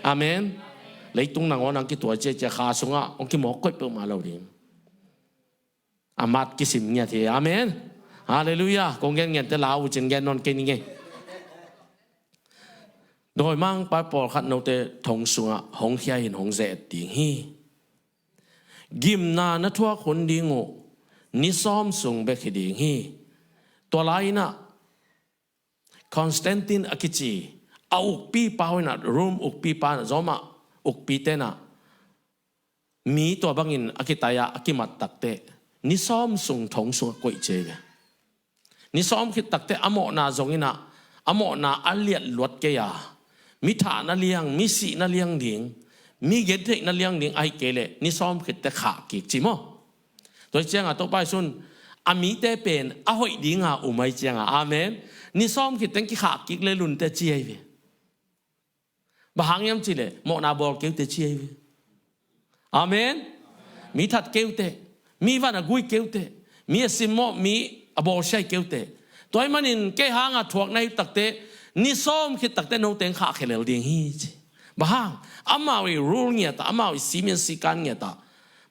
Amen. Leitung nangawn hong kituak ciacia kha sungah hong kimawk koih peuhmah lo ding. A mat kisim ngiat hi. Amen. Halleluiah. Kong genngen te lau uh cin gen nawn kei ning ei. Dawimangpa pawlkhat note thong sungah hong khia in hong ze-et ding hi. Gimna na thuak hun ding uh ni sawm sung bek hi ding hi. Tua lai-in ah Constantine a kici a ukpipa uh in ah, Rome ukpipa in ah, Roma ukpite in ah mi tua bangin a kitai-ah a kimat takteh ni sawm sung thong sungah koih ci hi ve. Ni sawm khit takteh a mawhna zong in ah, a mawhna a liat luat kei a, mi thahna liang, mi sihna liang ding, mi gentheihna liang ding ahi kei leh ni sawm khit teh khah kik ci maw? Tua hi ciangah Topa Jesu in a mite pen a hoih dinga um ahi ciangah, amen, ni sawm khit teng kikhah kik le lunte ci ahi ve. Bang hang hiam cih leh mawhna bawl kei uh teh ci ahi ve. Amen. Mi that kei uh teh, mi van a gui kei uh teh, mi a simmawh, mi a bawlsia hi kei uh teh. Tua ahih manin kei hanga thuak na hi uh takteh ni sawm khit takteh note in khahkhia lel ding hi ci. Bang hang? Amau i rule ngiat ah, amau i simin sikan ngiat ah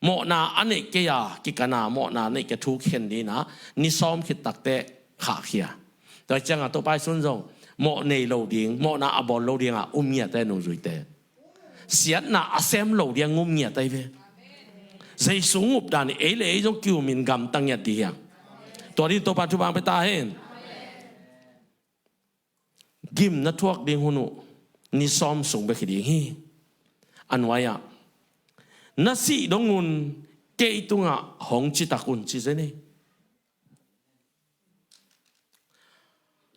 mawhna a neih kei a, kikan a, mawhna a neih kei a thu khen ding in ah ni sawm khit takteh khahkhia. Tua hi ciangah Topa Jesu in zong mawh nei lo ding, mawhna a bawl lo dingah um ngiat ahi ve, nungzuite. Siatna a sem lo dingah um ngiat ahi ve. Jesu ngup dan in ei le ei zong ki-umin gamta ngiat ding hi hang. Tua dingin Topa in thupha hong pia ta hen. Gim na thuak ding hun uh ni sawm sung bek hi ding hi. A nuai-ah, na sih dong un kei tungah hong citak un ci zen hi.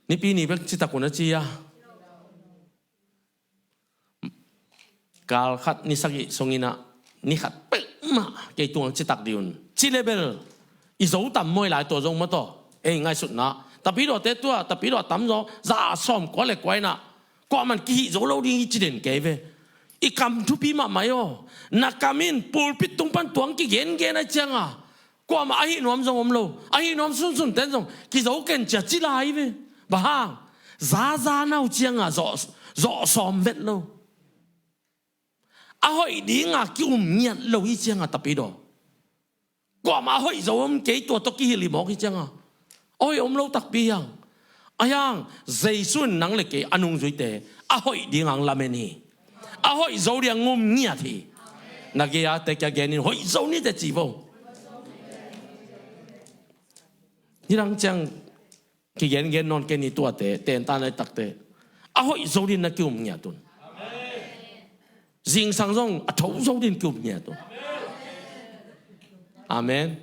Nipi ni bek citak un a ci a. Kal khat ni sagih sungin ah, ni khat peuhmah kei tungah citak dih un ci le bel i zo tam mawi lai tua zong maw taw. Ei ngaihsutna, Tapidaw te tua, Tapidaw a tamzaw za sawm kua le kua in ah, kuamah in kihih zo lo ding i ci den kei ve. I kam thupi mahmah i aw. Na kam in pulpit tung pan tuang kigengen a cianga, kuamah ahi nuam zong om lo, ahi nuam sunsun ten zong kizo ken cia ci lai ve. Bang hang? Zaza na uh cianga zawh, zawh sawm vet lo. A hoih dinga ki-um ngiat lo hi cianga, Tapidaw. Kuamah a hoih zo om kei, tua tawh kihilh hi mawk hi cianga, a hoih om lo takpi hiang. A hiang, Jesu in nang le kei a nungzuite a hoih dinga hong lamen hi. A hoih zo dinga hong um ngiat hi. Na gei-a te kia genin hoih zo ni te ci vo. Nidang ciang kigengen nawn kei ni, tuate tenta nai takte a hoih zo dingin na ki-um ngiat un. Zingsang zong a tho zo dingin ki-um ngiat un. Amen.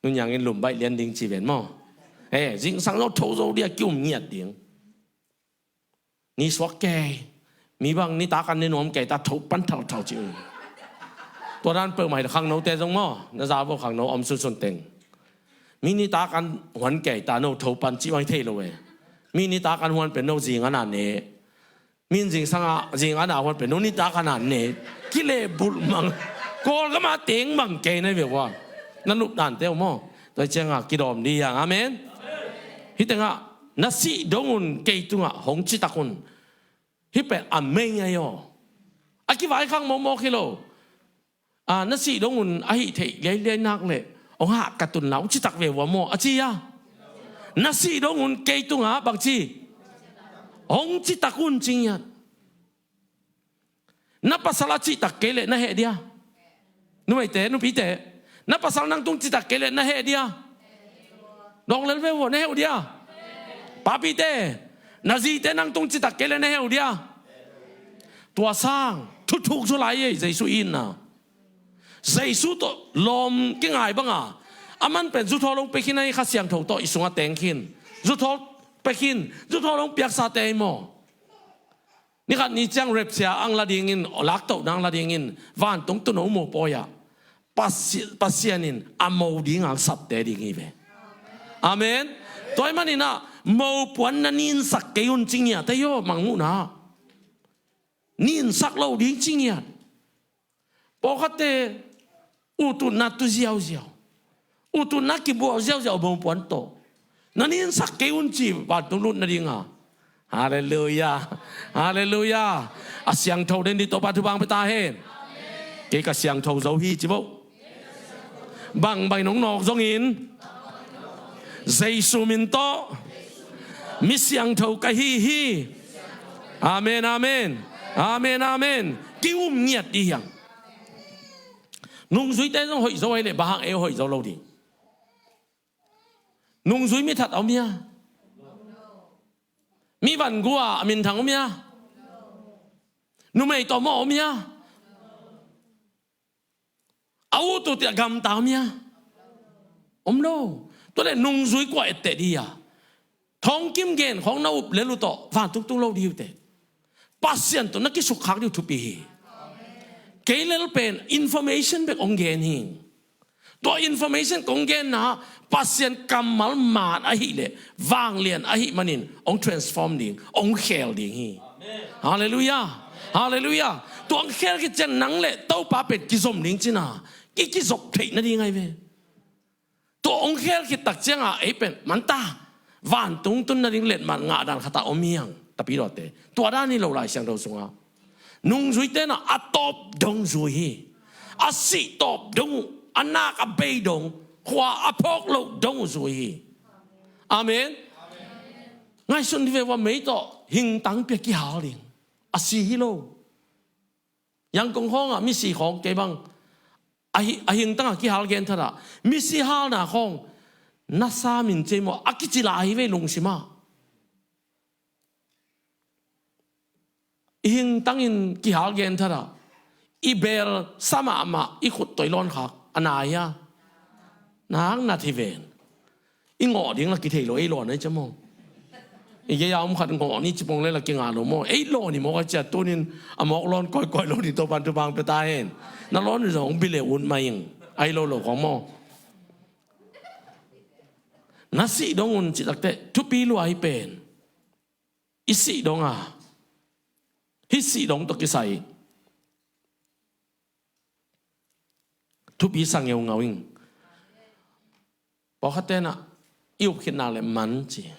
Nunniangin lum baih lian ding ci ven maw. Eh, zingsang zong tho zo dingin ki-um ngiat ding. Ni suak kei, mi bang nitak an ne nuam kei ta, tho pan thalthal ci un. Tua dan peuhmah hi khangnote zong maw, na za vo khangno om sunsun teng. Mi nitak an huan kei ta, no tho pan ci bang hi thei lo e. Mi nitak an huan pen no zing an a ne. Min zingsang a, zing an a huan pen no nitak an a ne. Kile bulh mang. Kawlgam a teng mang kei na hi ve ua. Na lup dante uh maw. Tua hi cianga kidawm dih hiang. Amen. Hih tengah, na sih dong un kei tungah hong citak un. Hih pen a mei ngai aw. A kivaikhang mawkmawk hi lo. A, na sih dong un ahi theih liailiai nak leh hong hahkat un la, hong citak ve ua maw, a ci a. Na sih dong un kei tungah bang ci? Hong citak un ci ngiat. Na pasal a cihtak kei leh na heh dia? Numeite, nupite, na pasal nang tung citak kei leh na heh dia? Dawng lel ve uh aw, na heh uh dia? Papite, na zite nang tung citak kei leh na heh uh dia? Tua sang thuthuk zaw lai ei, Jesu itna. Jesu tawh lawm kingai banga, aman pen zuthawl hong pia khin ahi, Kha Siangtho tawh i sungah teng khin. Zuthawl pia khin, zuthawl hong piaksa te hi maw. Ni khat ni ciang rapture ang la dingin, laktohna ang la dingin vantung tuuno mopawi ah Pasi-, Pasian in a mo dinga sapte ding hi ve. Amen. Tua ahih manin ah, mopuan na ninsak kei un ci ngiat ei aw, Mangmuhna. Ninsak lo ding ci ngiat. Pawlkhatte ututna tu ziauziau, ututna kibuak ziauziau mopuan tawh. Na ninsak kei un ci vantung lut nadinga. Halleluiah. Halleluiah. A siangtho den dih Topa thupha pia ta hen. Kei ka siangtho zo hi ci bo. Bangbang in hong nawk zongin Jesu min tawh mi siangtho ka hi hi. Amen, amen. Amen, amen. Ki-um ngiat dih hiang. Nungzuite zong hoih zo ahih leh bang hang ei hoih zo lo ding? Nungzui mi that a om hia? Mi vangua a minthang om hia? Numei tawm a om hia? A utut a gamta om hia? Om lo. Tua leh nungzui kua etteh dih hia? Thongkim gen khawng na up lel uh tawh vantung tung lo dih uh teh. Pasian tawh na kisukkhak dih uh thupi hi. Kei lel pen information bek hong gen hi. Tua information kong genna Pasian kammal man ahih leh vanglian ahih manin hong transform ding, hong khel ding hi. Halleluiah. Halleluiah. Tua hong khel khit ciang nang le Topa pen kizom ding cina, i kizop theih nading ahi ve. Tua hong khel khit tak cianga ei pen manta vantung tun nading letmat ngah dan khat a om hiang, Tapidawte. Tua dan hi lo Lai Siangtho sungah. Nungzuite na a tawp dong zui hi. A sih tawp dong uh, a nak a bei dong, khua a phawk loh dong uh zui hi. Amen. Ngaihsun dih ve ua, mei tawh hingtang pia kihal ding. A si hi lo. Yangkong khawngah misi khawng kei bang a hi-, a hingtangah kihal genthat ah, misi halna khawng nasa min cei maw a kici lai hi vei lungsimah. I hingtangin kihal genthat ah, i beel sa mahmah i khut tawh i lawnkhak a nai hia? Nak nat hi ven. I ngawh ding la kithei lo, ei lawn ei ca maw. I gei a om khat ngawh ni ci pong le la kingah lo maw. Ei lawn hi mawk a cia tunin a mawk lawn kawikawi lo ni Topan thupha pia ta hen. Na lawn ni zong hong bi le ut mah ing. Ahi lo lo khong maw. Na sih dong un cih takteh thupi lua hi pen. I sih dong a, hih sih dong tawh kisai thupi sa ngeungau ing. Pawlkhat tenah i up khit nak le man ci.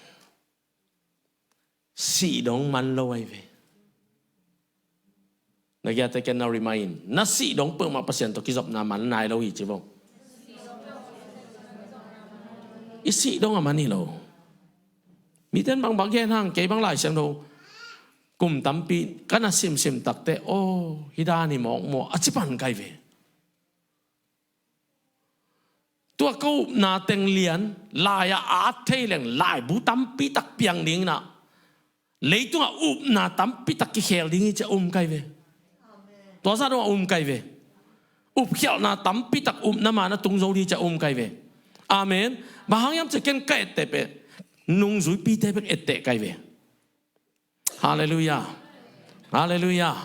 Sih dong man lo ahi ve. Na giate ken na remind in, na sih dong peuhmah Pasian tawh kizopna man nai lo hi ci vo. I sih dong a man hi lo. Miten bangbang gen hang, kei bang Lai Siangtho kum tampi ka na simsim takteh, aw, hi dan hi mawk maw a ci pan kai ve. Tua ka upna teng lian lai-ah a at thei leng laibu tampi tak piang ding inah, leitungah upna tampi tak kikhel ding hi ci a um kai ve. Tua zah dongah um kai ve. Upkhialhna tampi tak upna man a tung zo ding hi ci a um kai ve. Amen. Bang hang hiam ci ken ka etteh peh, nungzuipite bek etteh kai ve. Halleluiah. Halleluiah.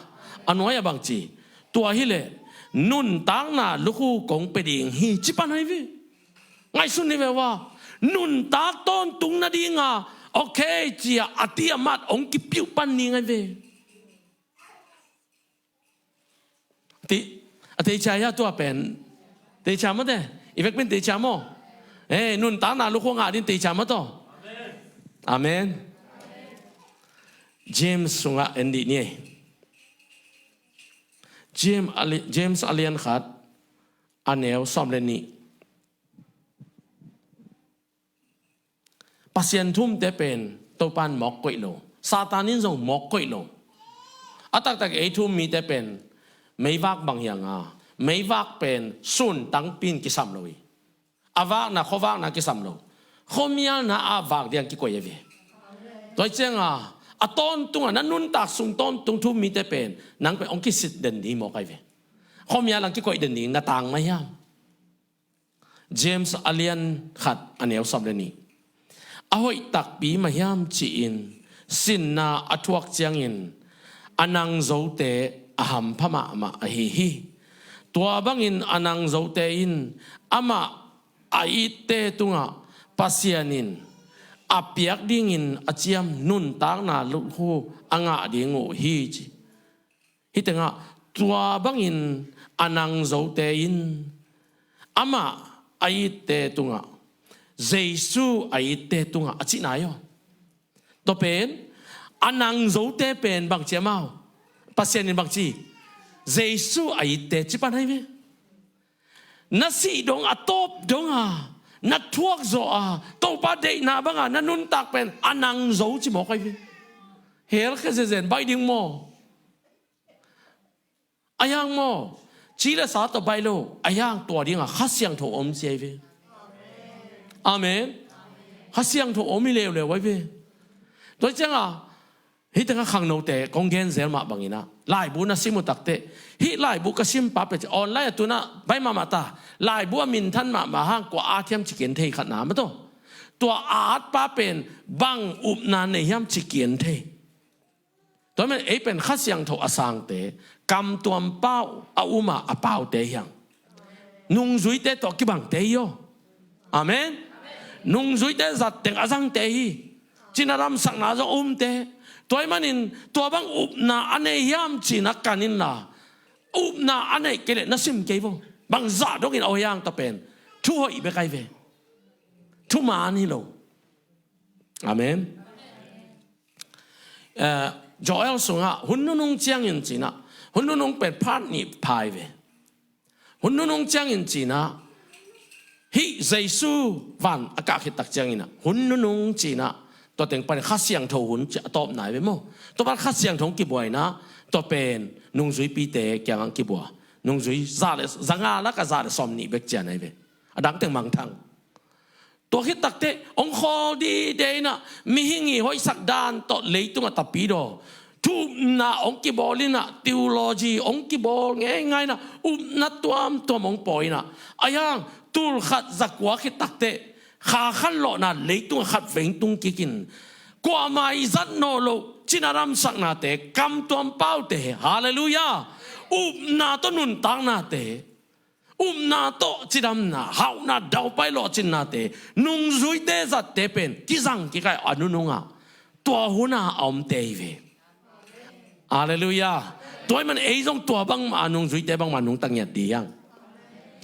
A nuai-ah bang ci, tua hileh nuntakna lukhu kong pia ding hi ci pan ahi ve. Ngaihsun ni ve ua. Nuntak tawntung nadinga okay ci-a a ti a mat hong kipiuh pan ding ahi ve. Ti, a teicia hia tua pen? Teicia mawte. I vekpin teicia maw? Eh, nuntakna lukhu ngah ding teicia maw taw? Amen. James sungah en dih ni ei. James a li-, James a lian khat a neu sawm le nih. Pasian thumte pen Topan mawk koih lo. Satan in zong mawk koih lo. A taktak ei thum mite pen meivak bang hiang a, meivak pen sun tangpi in kisam lo hi. A vakna, khuavakna kisam lo. Khuamialna a vak diang kikoih a ve. Tua hi cianga a tawntunga na nuntak sung tawntung thum mite pen nang pen hong kisit den ding mawk ahi ve. Khuamial ang kikoih den ding na tang mah hiam? James a lian khat a neu sawm le nih. A hoih takpi mah hiam ci-in sinna a thuak ciangin a nangzote a hampha mahmah ahi hi. Tua bangin a nangzote in amah a itte tungah Pasian in a piak dingin a ciam nuntakna lukhu a ngah ding uh hi ci. Hih tengah tua bangin a nangzote in amah a itte tungah, Jesu a itte tungah a cihna hi aw. Tua pen a nangzote pen bangci amau, Pasian in bangci, Jesu a itte ci pan ahi ve. Na sih dong a tawp donga na thuak zawh a Topa deihna banga na nuntak pen a nangzo ci mawk ahi ve. Hell khia zenzen baih ding maw? A hiang maw? Ci le sa tawh baih lo. A hiang tua dinga Kha Siangtho om ci ahi ve. Amen. Kha Siangtho om hi leuleu ahi ve. Tua hi cianga hih tengah khangnote kong gen zel mah banginah laibu na sim uh takteh, hih laibu ka sim pa pia ci online a tunah baih mahmah ta. Laibu a minthan mahmah hang kua at hiam ci kian thei khatna mah tawh. Tua a at pa pen bang upna nei hiam ci kian thei. Tua men ei pen Kha Siangtho a sangte, kamtuam pau a uma a paute hiang. Nungzuite tawh kibangte hi aw. Amen. Nungzuite zatteng a zangte hi. Cina damsakna zong umte. Tua hi manin tua bang upna a nei hiam cina kan inla, upna a neih kei leh na sim kei vo. Bang zah dongin a hoih hiang ta pen thu hoih bek ahi ve. Thu man hi lo. Amen. Eh, Joel sungah hun nunung ciangin cinah, hun nunung pen phat nih phai ve. Hun nunung ciangin cinah, hih Jesu van a kah khit tak cianginah hun nunung cinah, tua teng pan Kha Siangtho hun ci a tawpna hi ve maw? Tua pan Kha Siangtho hong kibuainah tua pen nungzuipite kiangah kibua. Nungzui za le zanga laka za le sawm nih bek cian ahi ve. A dang teng mangthang. Tua khit takteh hong khawl dide inah mihing i hoihsak dan tawh leitungah tapidaw thupna hong kibawl inah theology hong kibawl ngeingai inah upna tuamtuam hong pawi inah a hiang tul khat zakua khit takteh kha khan lawhna leitungah khat veng tung kikin kuamah i zat nawh loh cina ramsaknate, kamtuam paute, halleluiah, upna tawh nuntaknate, upna tawh cidamna, hauhna, daupai lawhcinnate, nungzuite zatte pen kizang kikah a nunungah tua huna a omte hi ve. Halleluiah. Tua ahih man ei zong tua bangmah a nungzuite bangmah nungta ngiat ding hiang.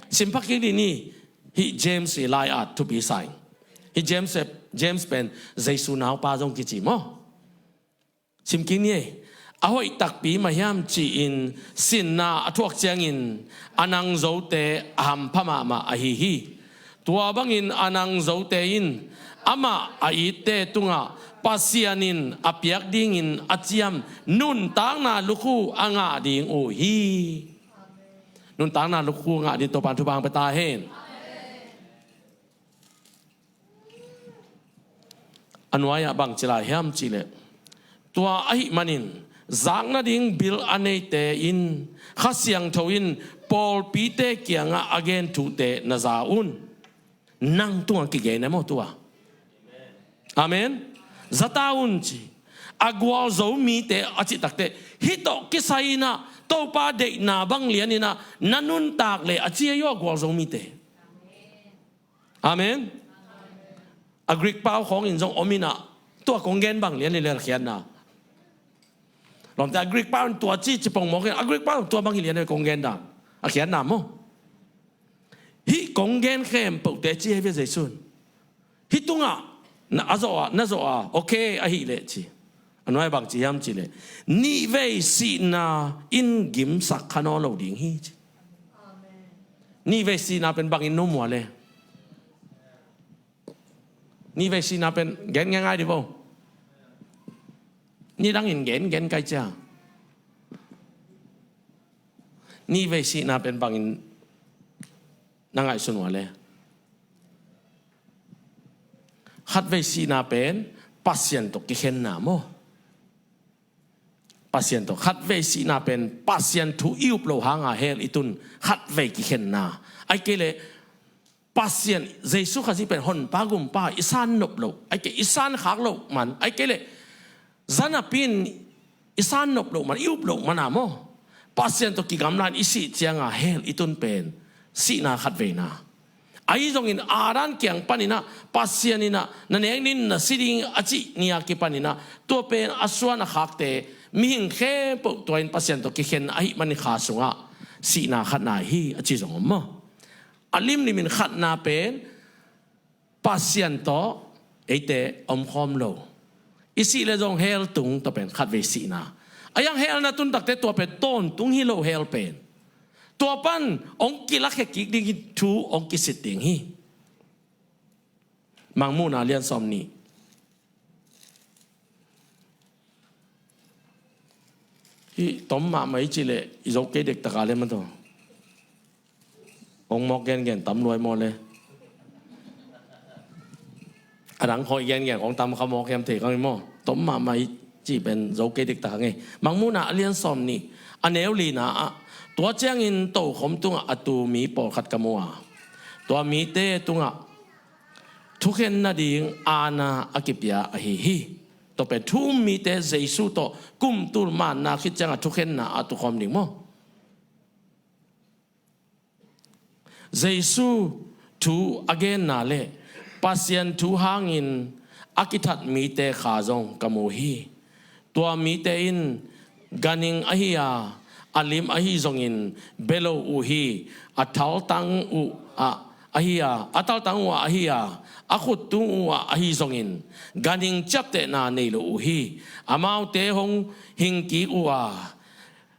Simpha kik dih ni. Hih James i lai-at thupi sa ing. Hih James, James pen Jesu naupa zong kici maw? Sim kik ni ei. A hoih takpi mah hiam ci-in sinna a thuak ciangin a nangzote a hampha mahmah ahi hi. Tua bangin a nangzote in amah a itte tungah Pasian in a piak dingin a ciam nuntakna lukhu a ngah ding uh hi. Nuntakna lukhu a ngah ding Topa'n thupha hong pia ta hen. A nuai-ah bang ci lai hiam cihleh, tua ahih manin zak nading bil a neite in Kha Siangtho in pawlpite kiangah a gen thute na za un. Nang tungah kigen e maw tua? Amen. Za ta un ci. A gualzo mite a cih takteh hih tawh kisai-in ah Topa deihna bang lianin ah na nuntak leh a ci ahi aw, a gualzo mite. Amen. A Greek pau khawngin zong om in ah, tua kong gen bang lian hi leh a khiatna. Lawmte, a Greek pau in tua ci ci pongmawk in, a Greek pau in tua bang hi lian hi kong gen dan a khiatna maw? Hih kong gen khempeuhte ci hi ve Jesu in. Hih tungah na a zawh a, na zawh a, okay ahih leh ci. A nuai bang ci hiam cihleh, nihvei sihna in gimsak kha nawn lo ding hi ci. Nihvei sihna pen bangin na muh a le? Nihvei sihna pen gen ngaingai dih vo. Nidangin gen, gen kai cia. Nihvei sihna pen bangin na ngaihsun uh a le? Khatvei sihna pen Pasian tawh kikhenna maw? Pasian tawh. Khatvei sihna pen Pasian thu i up loh hanga hell i tun, khatvei kikhenna. Ahih kei leh Pasian, Jesu Khazih pen Honpa Gumpa i san nop loh, ahih kei i san khak loh man, ahih kei leh zanapi in i san nop loh man, i up loh man a maw? Pasian tawh kigamla in i sih cianga hell i tun pen sihna khatveina. Ahi zongin Adam kiang panin ah Pasian in ah na nek ni in na si ding a cih ni-a kipanin ah tua pen a suan a khakte mihing khempeuh tua in Pasian tawh kikhen ahih manin kha sungah sihna khatna hi a ci zong om maw? A limlimin khatna pen Pasian tawh eite omkhawm lo. I sih leh zong hell tung, tua pen khatvei sihna. A hiang hell na tun takteh tua pen tawntung hi lo, hell pen. Tua pan hong kilakhia kik ding hi, thu hong kisit ding hi. Mangmuhna lian sawm nih. Hih tom mahmah i cih leh i zo kei dektak a le maw tua. Hong mawk gengen tam luai maw le. A dang khawng i gengen khawng tam kha mawk hiam thei kha ngei maw. Tom mahmah i cih pen zo kei dektak a ngei. Mangmuhna a lian sawm nih, a neu lina ah, tua ciangin tokhom tungah a tu mi pawlkhat ka mu a, tua mite tungah thukhen nading aana a kipia ahi hi. Tua pen thu um mite Jesu tawh kum tul manna khit ciangah thukhenna ah tukhawm ding maw? Jesu thu a genna le Pasian thu hangin a kithat mite kha zong ka mu hi. Tua mite in ganhing ahi a, a lim ahi zongin bia lo uh hi. A thaltang uh ah ahi a, a thaltang uh ah ahi a, a khuttung uh ah ahi zongin ganhing ciaptehna nei lo uh hi. Amaute hong hingkik uh a,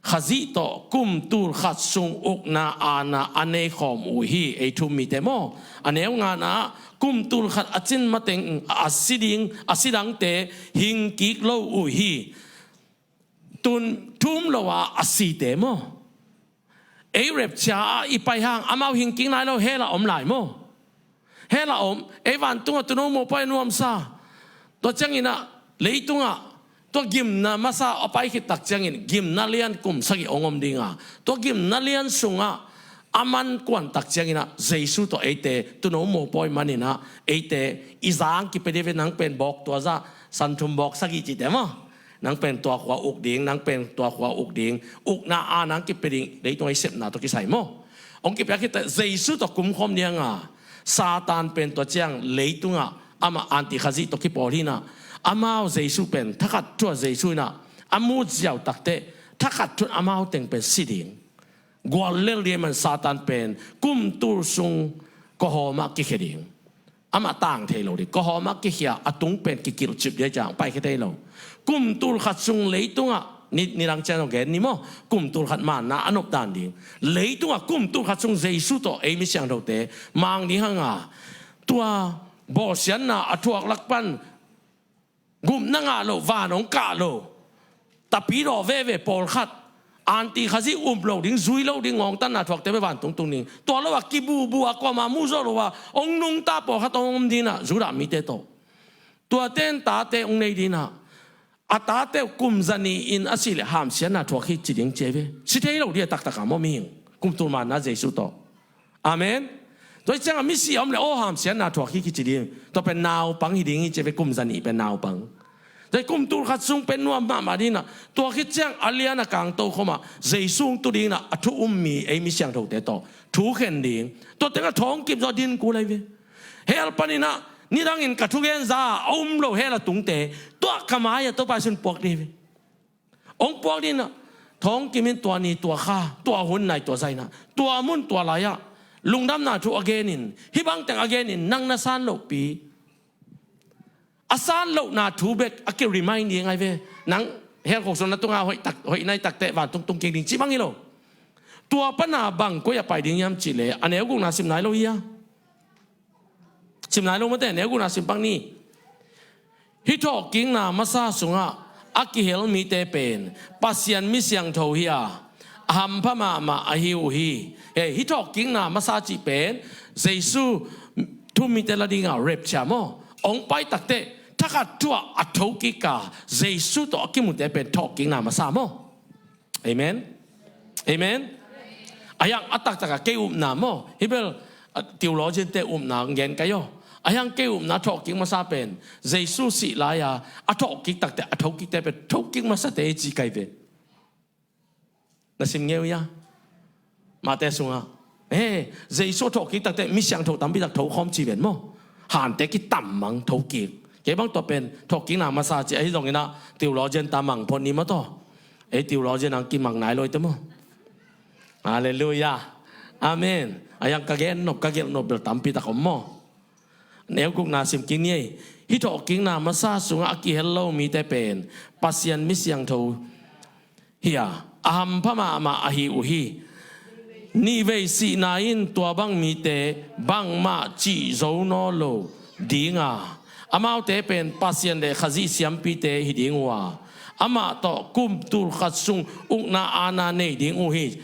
Khazih tawh kum tul khat sung ukna aana a neikhawm uh hi. Ei thu um mite maw? A neu ngana ah, kum tul khat a cin mateng a si ding, a si dangte hingkik lo uh hi. Tun thu um lo a a site maw? Ei rapture ah i pai hang amau hingkik nai lo, hell ah om lai maw? Hell ah om, ei vantungah tuuno mawhpuai a nuamsa. Tua ciangin ah leitungah tua gimna masa a pai khit tak ciangin gimna lian kum sagih hong om ding a, tua gimna lian sungah A man kuantak cianginah Jesu tawh eite tuuno mopawi maninah eite i zang kipia dih ve. Nang pen bawk tua zah, santhum bawk sagih cihte maw? Nang pen tua khua uk ding, nang pen tua khua uk ding, ukna a nang kipia ding, leitung ei sepna tawh kisai maw? Hong kipia khit teh Jesu tawh kumkhawm nianga Satan pen tua ciang leitungah amah antikhazih tawh kipawl hinah, amau Jesu pen thakhat thu-ah Jesu inah a mut ziau takteh thakhat thu-in amau teng pen si ding. Guallel ding man Satan pen kumtul sung kawhawmah kikhia ding. Amah tang thei lo ding. Kawhawmah kikhia a tung pen kikilhcip ding ciang paikhia thei lo. Kumtul khat sung leitungah ni, nidang ciang zong gen ni maw? Kumtul khat manna a nopdan ding. Leitungah kumtul khat sung Jesu tawh ei mi siangthote mang ding hanga tua bawlsiatna a thuak lak pan gupna ngah lo, van hong kah lo, tapi daw veve pawlkhat, antikhazih um lo ding, zui lo ding ngawngtanna thuakte ve van tungtung ding. Tua lo a kibubu a kuama muh zawh lo a hong nungta pawlkhat hong om dinah Judah mite tawh. Tuate in tate hong nei dinah a tate uh kum zanih in a sih leh hamsiatna thuak hi ci ding ci ei ve. Si thei lo dih a taktak a maw mihing? Kumtul manna Jesu tawh. Amen. Tua hi ciangah misi a om le aw hamsiatna thuak hi kici ding. Tua pen naupang hi ding hi ci ve, kum zanih pen naupang. Tua hi kumtul khat sung pen nuam mahmah dinah tua khit ciang a lian a kang tokhomah Jesu hong tu dinah a thu um mi ei mi siangthote tawh thu khen ding. Tua tengah thawng kip zawh din kul ahi ve. Hell paninah nidangin ka thugen za a um lo hell a tungte tuah ka mai-ah Topa Jesu in puak ding hi ve. Hong puak dinah thawng kimin tua ni tua kha tua hun nai tua zainah tua mun tua lai-ah lungdamna thu a genin hih bangteng a genin nang na san lohpi a san lohna thu bek a ki remind ding ahi ve. Nang hell khuk sung na tungah hoih tak, hoih nai takteh van tungtung kik ding ci bang hi lo. Tua pana bang koi a pai ding hiam cihleh a neu gukna sim nai lo hi a. Sim nai lo mate, neu gukna sim pak ni. Hih thawhkikna masa sungah a kihel mite pen Pasian mi siangtho hi a, a hampha mahmah ahi uh hi. Hei, hih thawhkikna masa cih pen Jesu thu mite la dinga rapture maw? Hong pai takteh thakhat thu-ah a thokik a Jesu tawh a kimute pen thawhkikna masa maw? Amen. Amen. Ahi hang a taktak a kei upna maw? Hih bel theologian te upna gen kai aw. Ahi hang kei upna thawhkik masa pen Jesu sih lai-a a thawhkik takteh a thokikte pen thokik masate ci kai ve. Na sim ngeu ia? Mate sungah, eh, Jesu a thawhkik takteh mi siangtho tampi tak thokhawm ci ven maw? Hante kitam mang thokik. Kei bang tua pen thawhkikna masa ci ahi zonginah theologian ta mang phot ni maw taw? Ei theologian ang kimang nai lo ite maw? Halleluiah. Amen. Ahi hang ka gen nop ka gelh nop bel tampi tak om maw? Neu gukna sim kik ni ei. Hih thawhkikna masa sungah a kihel lo mite pen Pasian mi siangtho hi a, a hampha mahmah ahi uh hi. Nihvei sihna in tua bang mite bangmah cih zo nawn lo dinga, amaute pen Pasian le Khazih siampite hi ding uh a, amah tawh kum tulkhat sung ukna aana nei ding uh hi.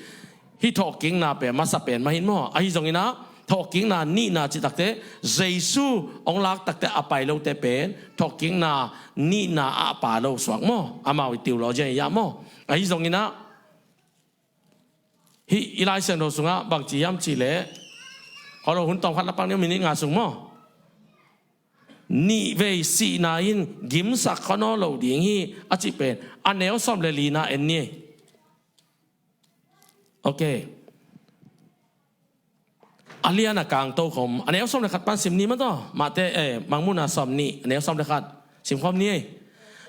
Hih thawhkikna pen masa pen mah hi maw? Ahi zonginah thawhkikna nihna cih takteh Jesu hong lak takteh a pai lote pen thawhkikna nihna ah a pha lo suak maw? Amau i theologian i ah maw? Ahi zonginah hih i Lai Siangtho sungah bangci hiam cihleh, holo hun tawmkhat la pang ni, minute nga sung maw? Nihvei sihna in gimsak kha nawn lo ding hi a cih pen a neu sawm le lina en ni. Ok. A lian a kang tokhom a neu sawm le khat pan sim ni maw taw? Mate, eh, Mangmuhna sawm nih a neu sawm le khat simkhawm ni ei.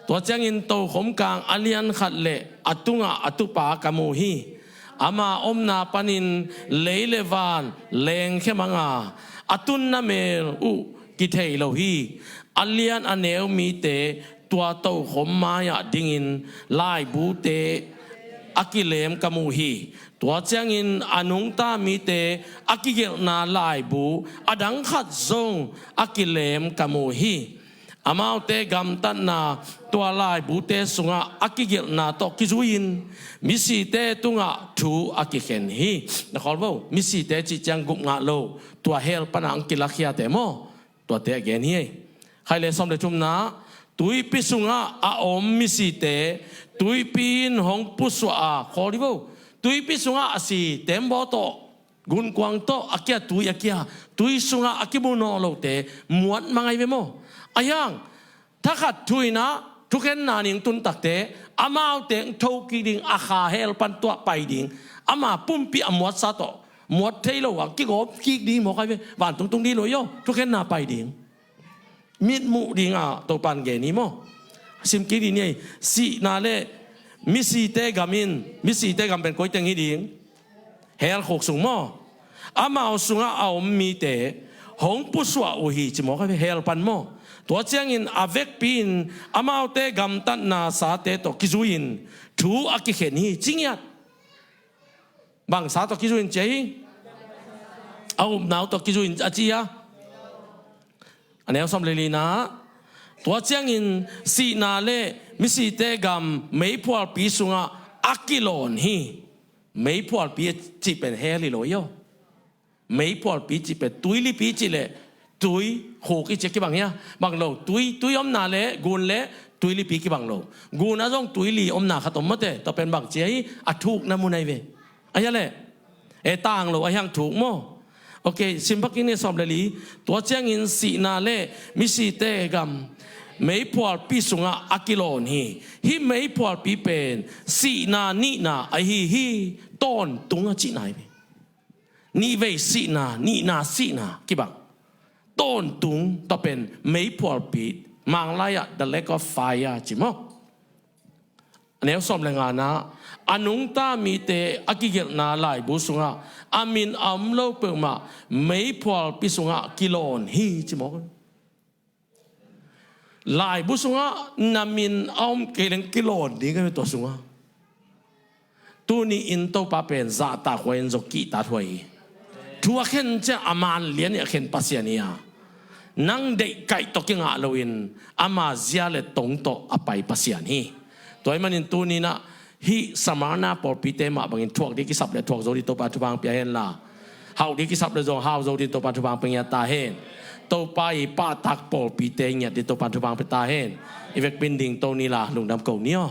Tua ciangin tokhom kang a lian khat le a tungah a tupa ka mu hi. Ama omna panin lei le van lengkhia manga a tunna mel uh kithei lo hi. A lian a neu mite tua tokhom mai-ah dingin laibute a kilem ka mu hi. Tua ciangin a nungta mite a kigelhna laibu a dang khat zong a kilem ka mu hi. Amaute gamtatna tua laibute sungah a kigelhna tawh kizui-in misite tungah thu a kikhen hi. Na khawl vo, misite cih ciang gupngah lo, tua hell pana ang kilakhiate maw? Tuate a gen hi ei. Khai le sawm le thumna, tuipi sungah a om misite tuipi in hong pusuah a, khawl hi vo, tuipi sungah a si tembaw tawh Gunkuang tawh a kia tui a kia, tui sungah a kimu nawn lote muat mang ahi ve maw? Ahi hang thakhat thu-in ah thukhenna ning tun takte amaute hong thokik ding, a kha hell pan tuah pai ding, ama pumpi a muatsa tawh muat thei lo a kigawp kik ding mawk ahi ve. Vantung tung ding lo hi aw, thukhenna pai ding. Mitmuh dingah Topan gen hi maw? Sim kik ding ni ei. Sihna le misite gam in, misite gam pen koi teng hi ding? Hell khuk sung maw? Amau sungah a om mite hong pusuah uh hi ci mawk ahi ve, hell pan maw? Tua ciangin a vekpi-in amaute gamtatna sate tawh kizui-in thu a kikhen hi ci ngiat. Bang sa tawh kizui-in ci ahi? A upna uh tawh kizui-in a ci a. A neu sawm le lina. Tua ciangin sihna le misite gam meiphualpi sungah a kilawn hi. Meiphualpi a cih pen hell hi lo hi aw. Meiphualpi cih pen tuilipi cih le tui khuk i cih a kibang hia? Bang lo. Tui, tui omna le gun le tuilipi kibang lo. Gun ah zong tuili omna khat om mawte. Tua pen bang ci ahi? A thukna mun ahi ve. Ahi a leh? E, tang lo ahi hang thuk maw? Ok, sim phak ing ni, sawm le li. Tua ciangin sihna le misite gam meiphualpi sungah a kilawn hi. Hih meiphualpi pen sihna nihna ahi hi. Tawntung a cihna hi ve. Nihvei sihna, nihna sihna kibang. Tawntung, tua pen meiphualpi, Manglai ah the lake of fire ci maw? A neu sawm le ngana, a nungta mite a kigelhna laibu sungah a min a om lo peuhmah meiphualpi sungah kilawn hi ci maw? Laibu sungah na min a om kei leng kilawn ding ahi ve tua sungah. Tuni in Topa pen zahtakhuai in zong kihtakhuai hi. Thu a khen ciang a man lian hi a khen Pasian hi a, nang deihkaih tawh kingah loin ama zia le tong tawh a pai Pasian hi. Tua ahih manin tuni in ah hih Smyrna pawlpite mah bangin thuak ding kisap le thuak zo ding Topa thupha hong pia hen la, hauh ding kisap le zong hau zo ding Topa thupha hong pia ngiat ta hen. Topa i pahtak pawlpite ngiat ding Topa thupha hong pia ta hen. I vekpi-in dingto ni la, lungdam ko ni aw.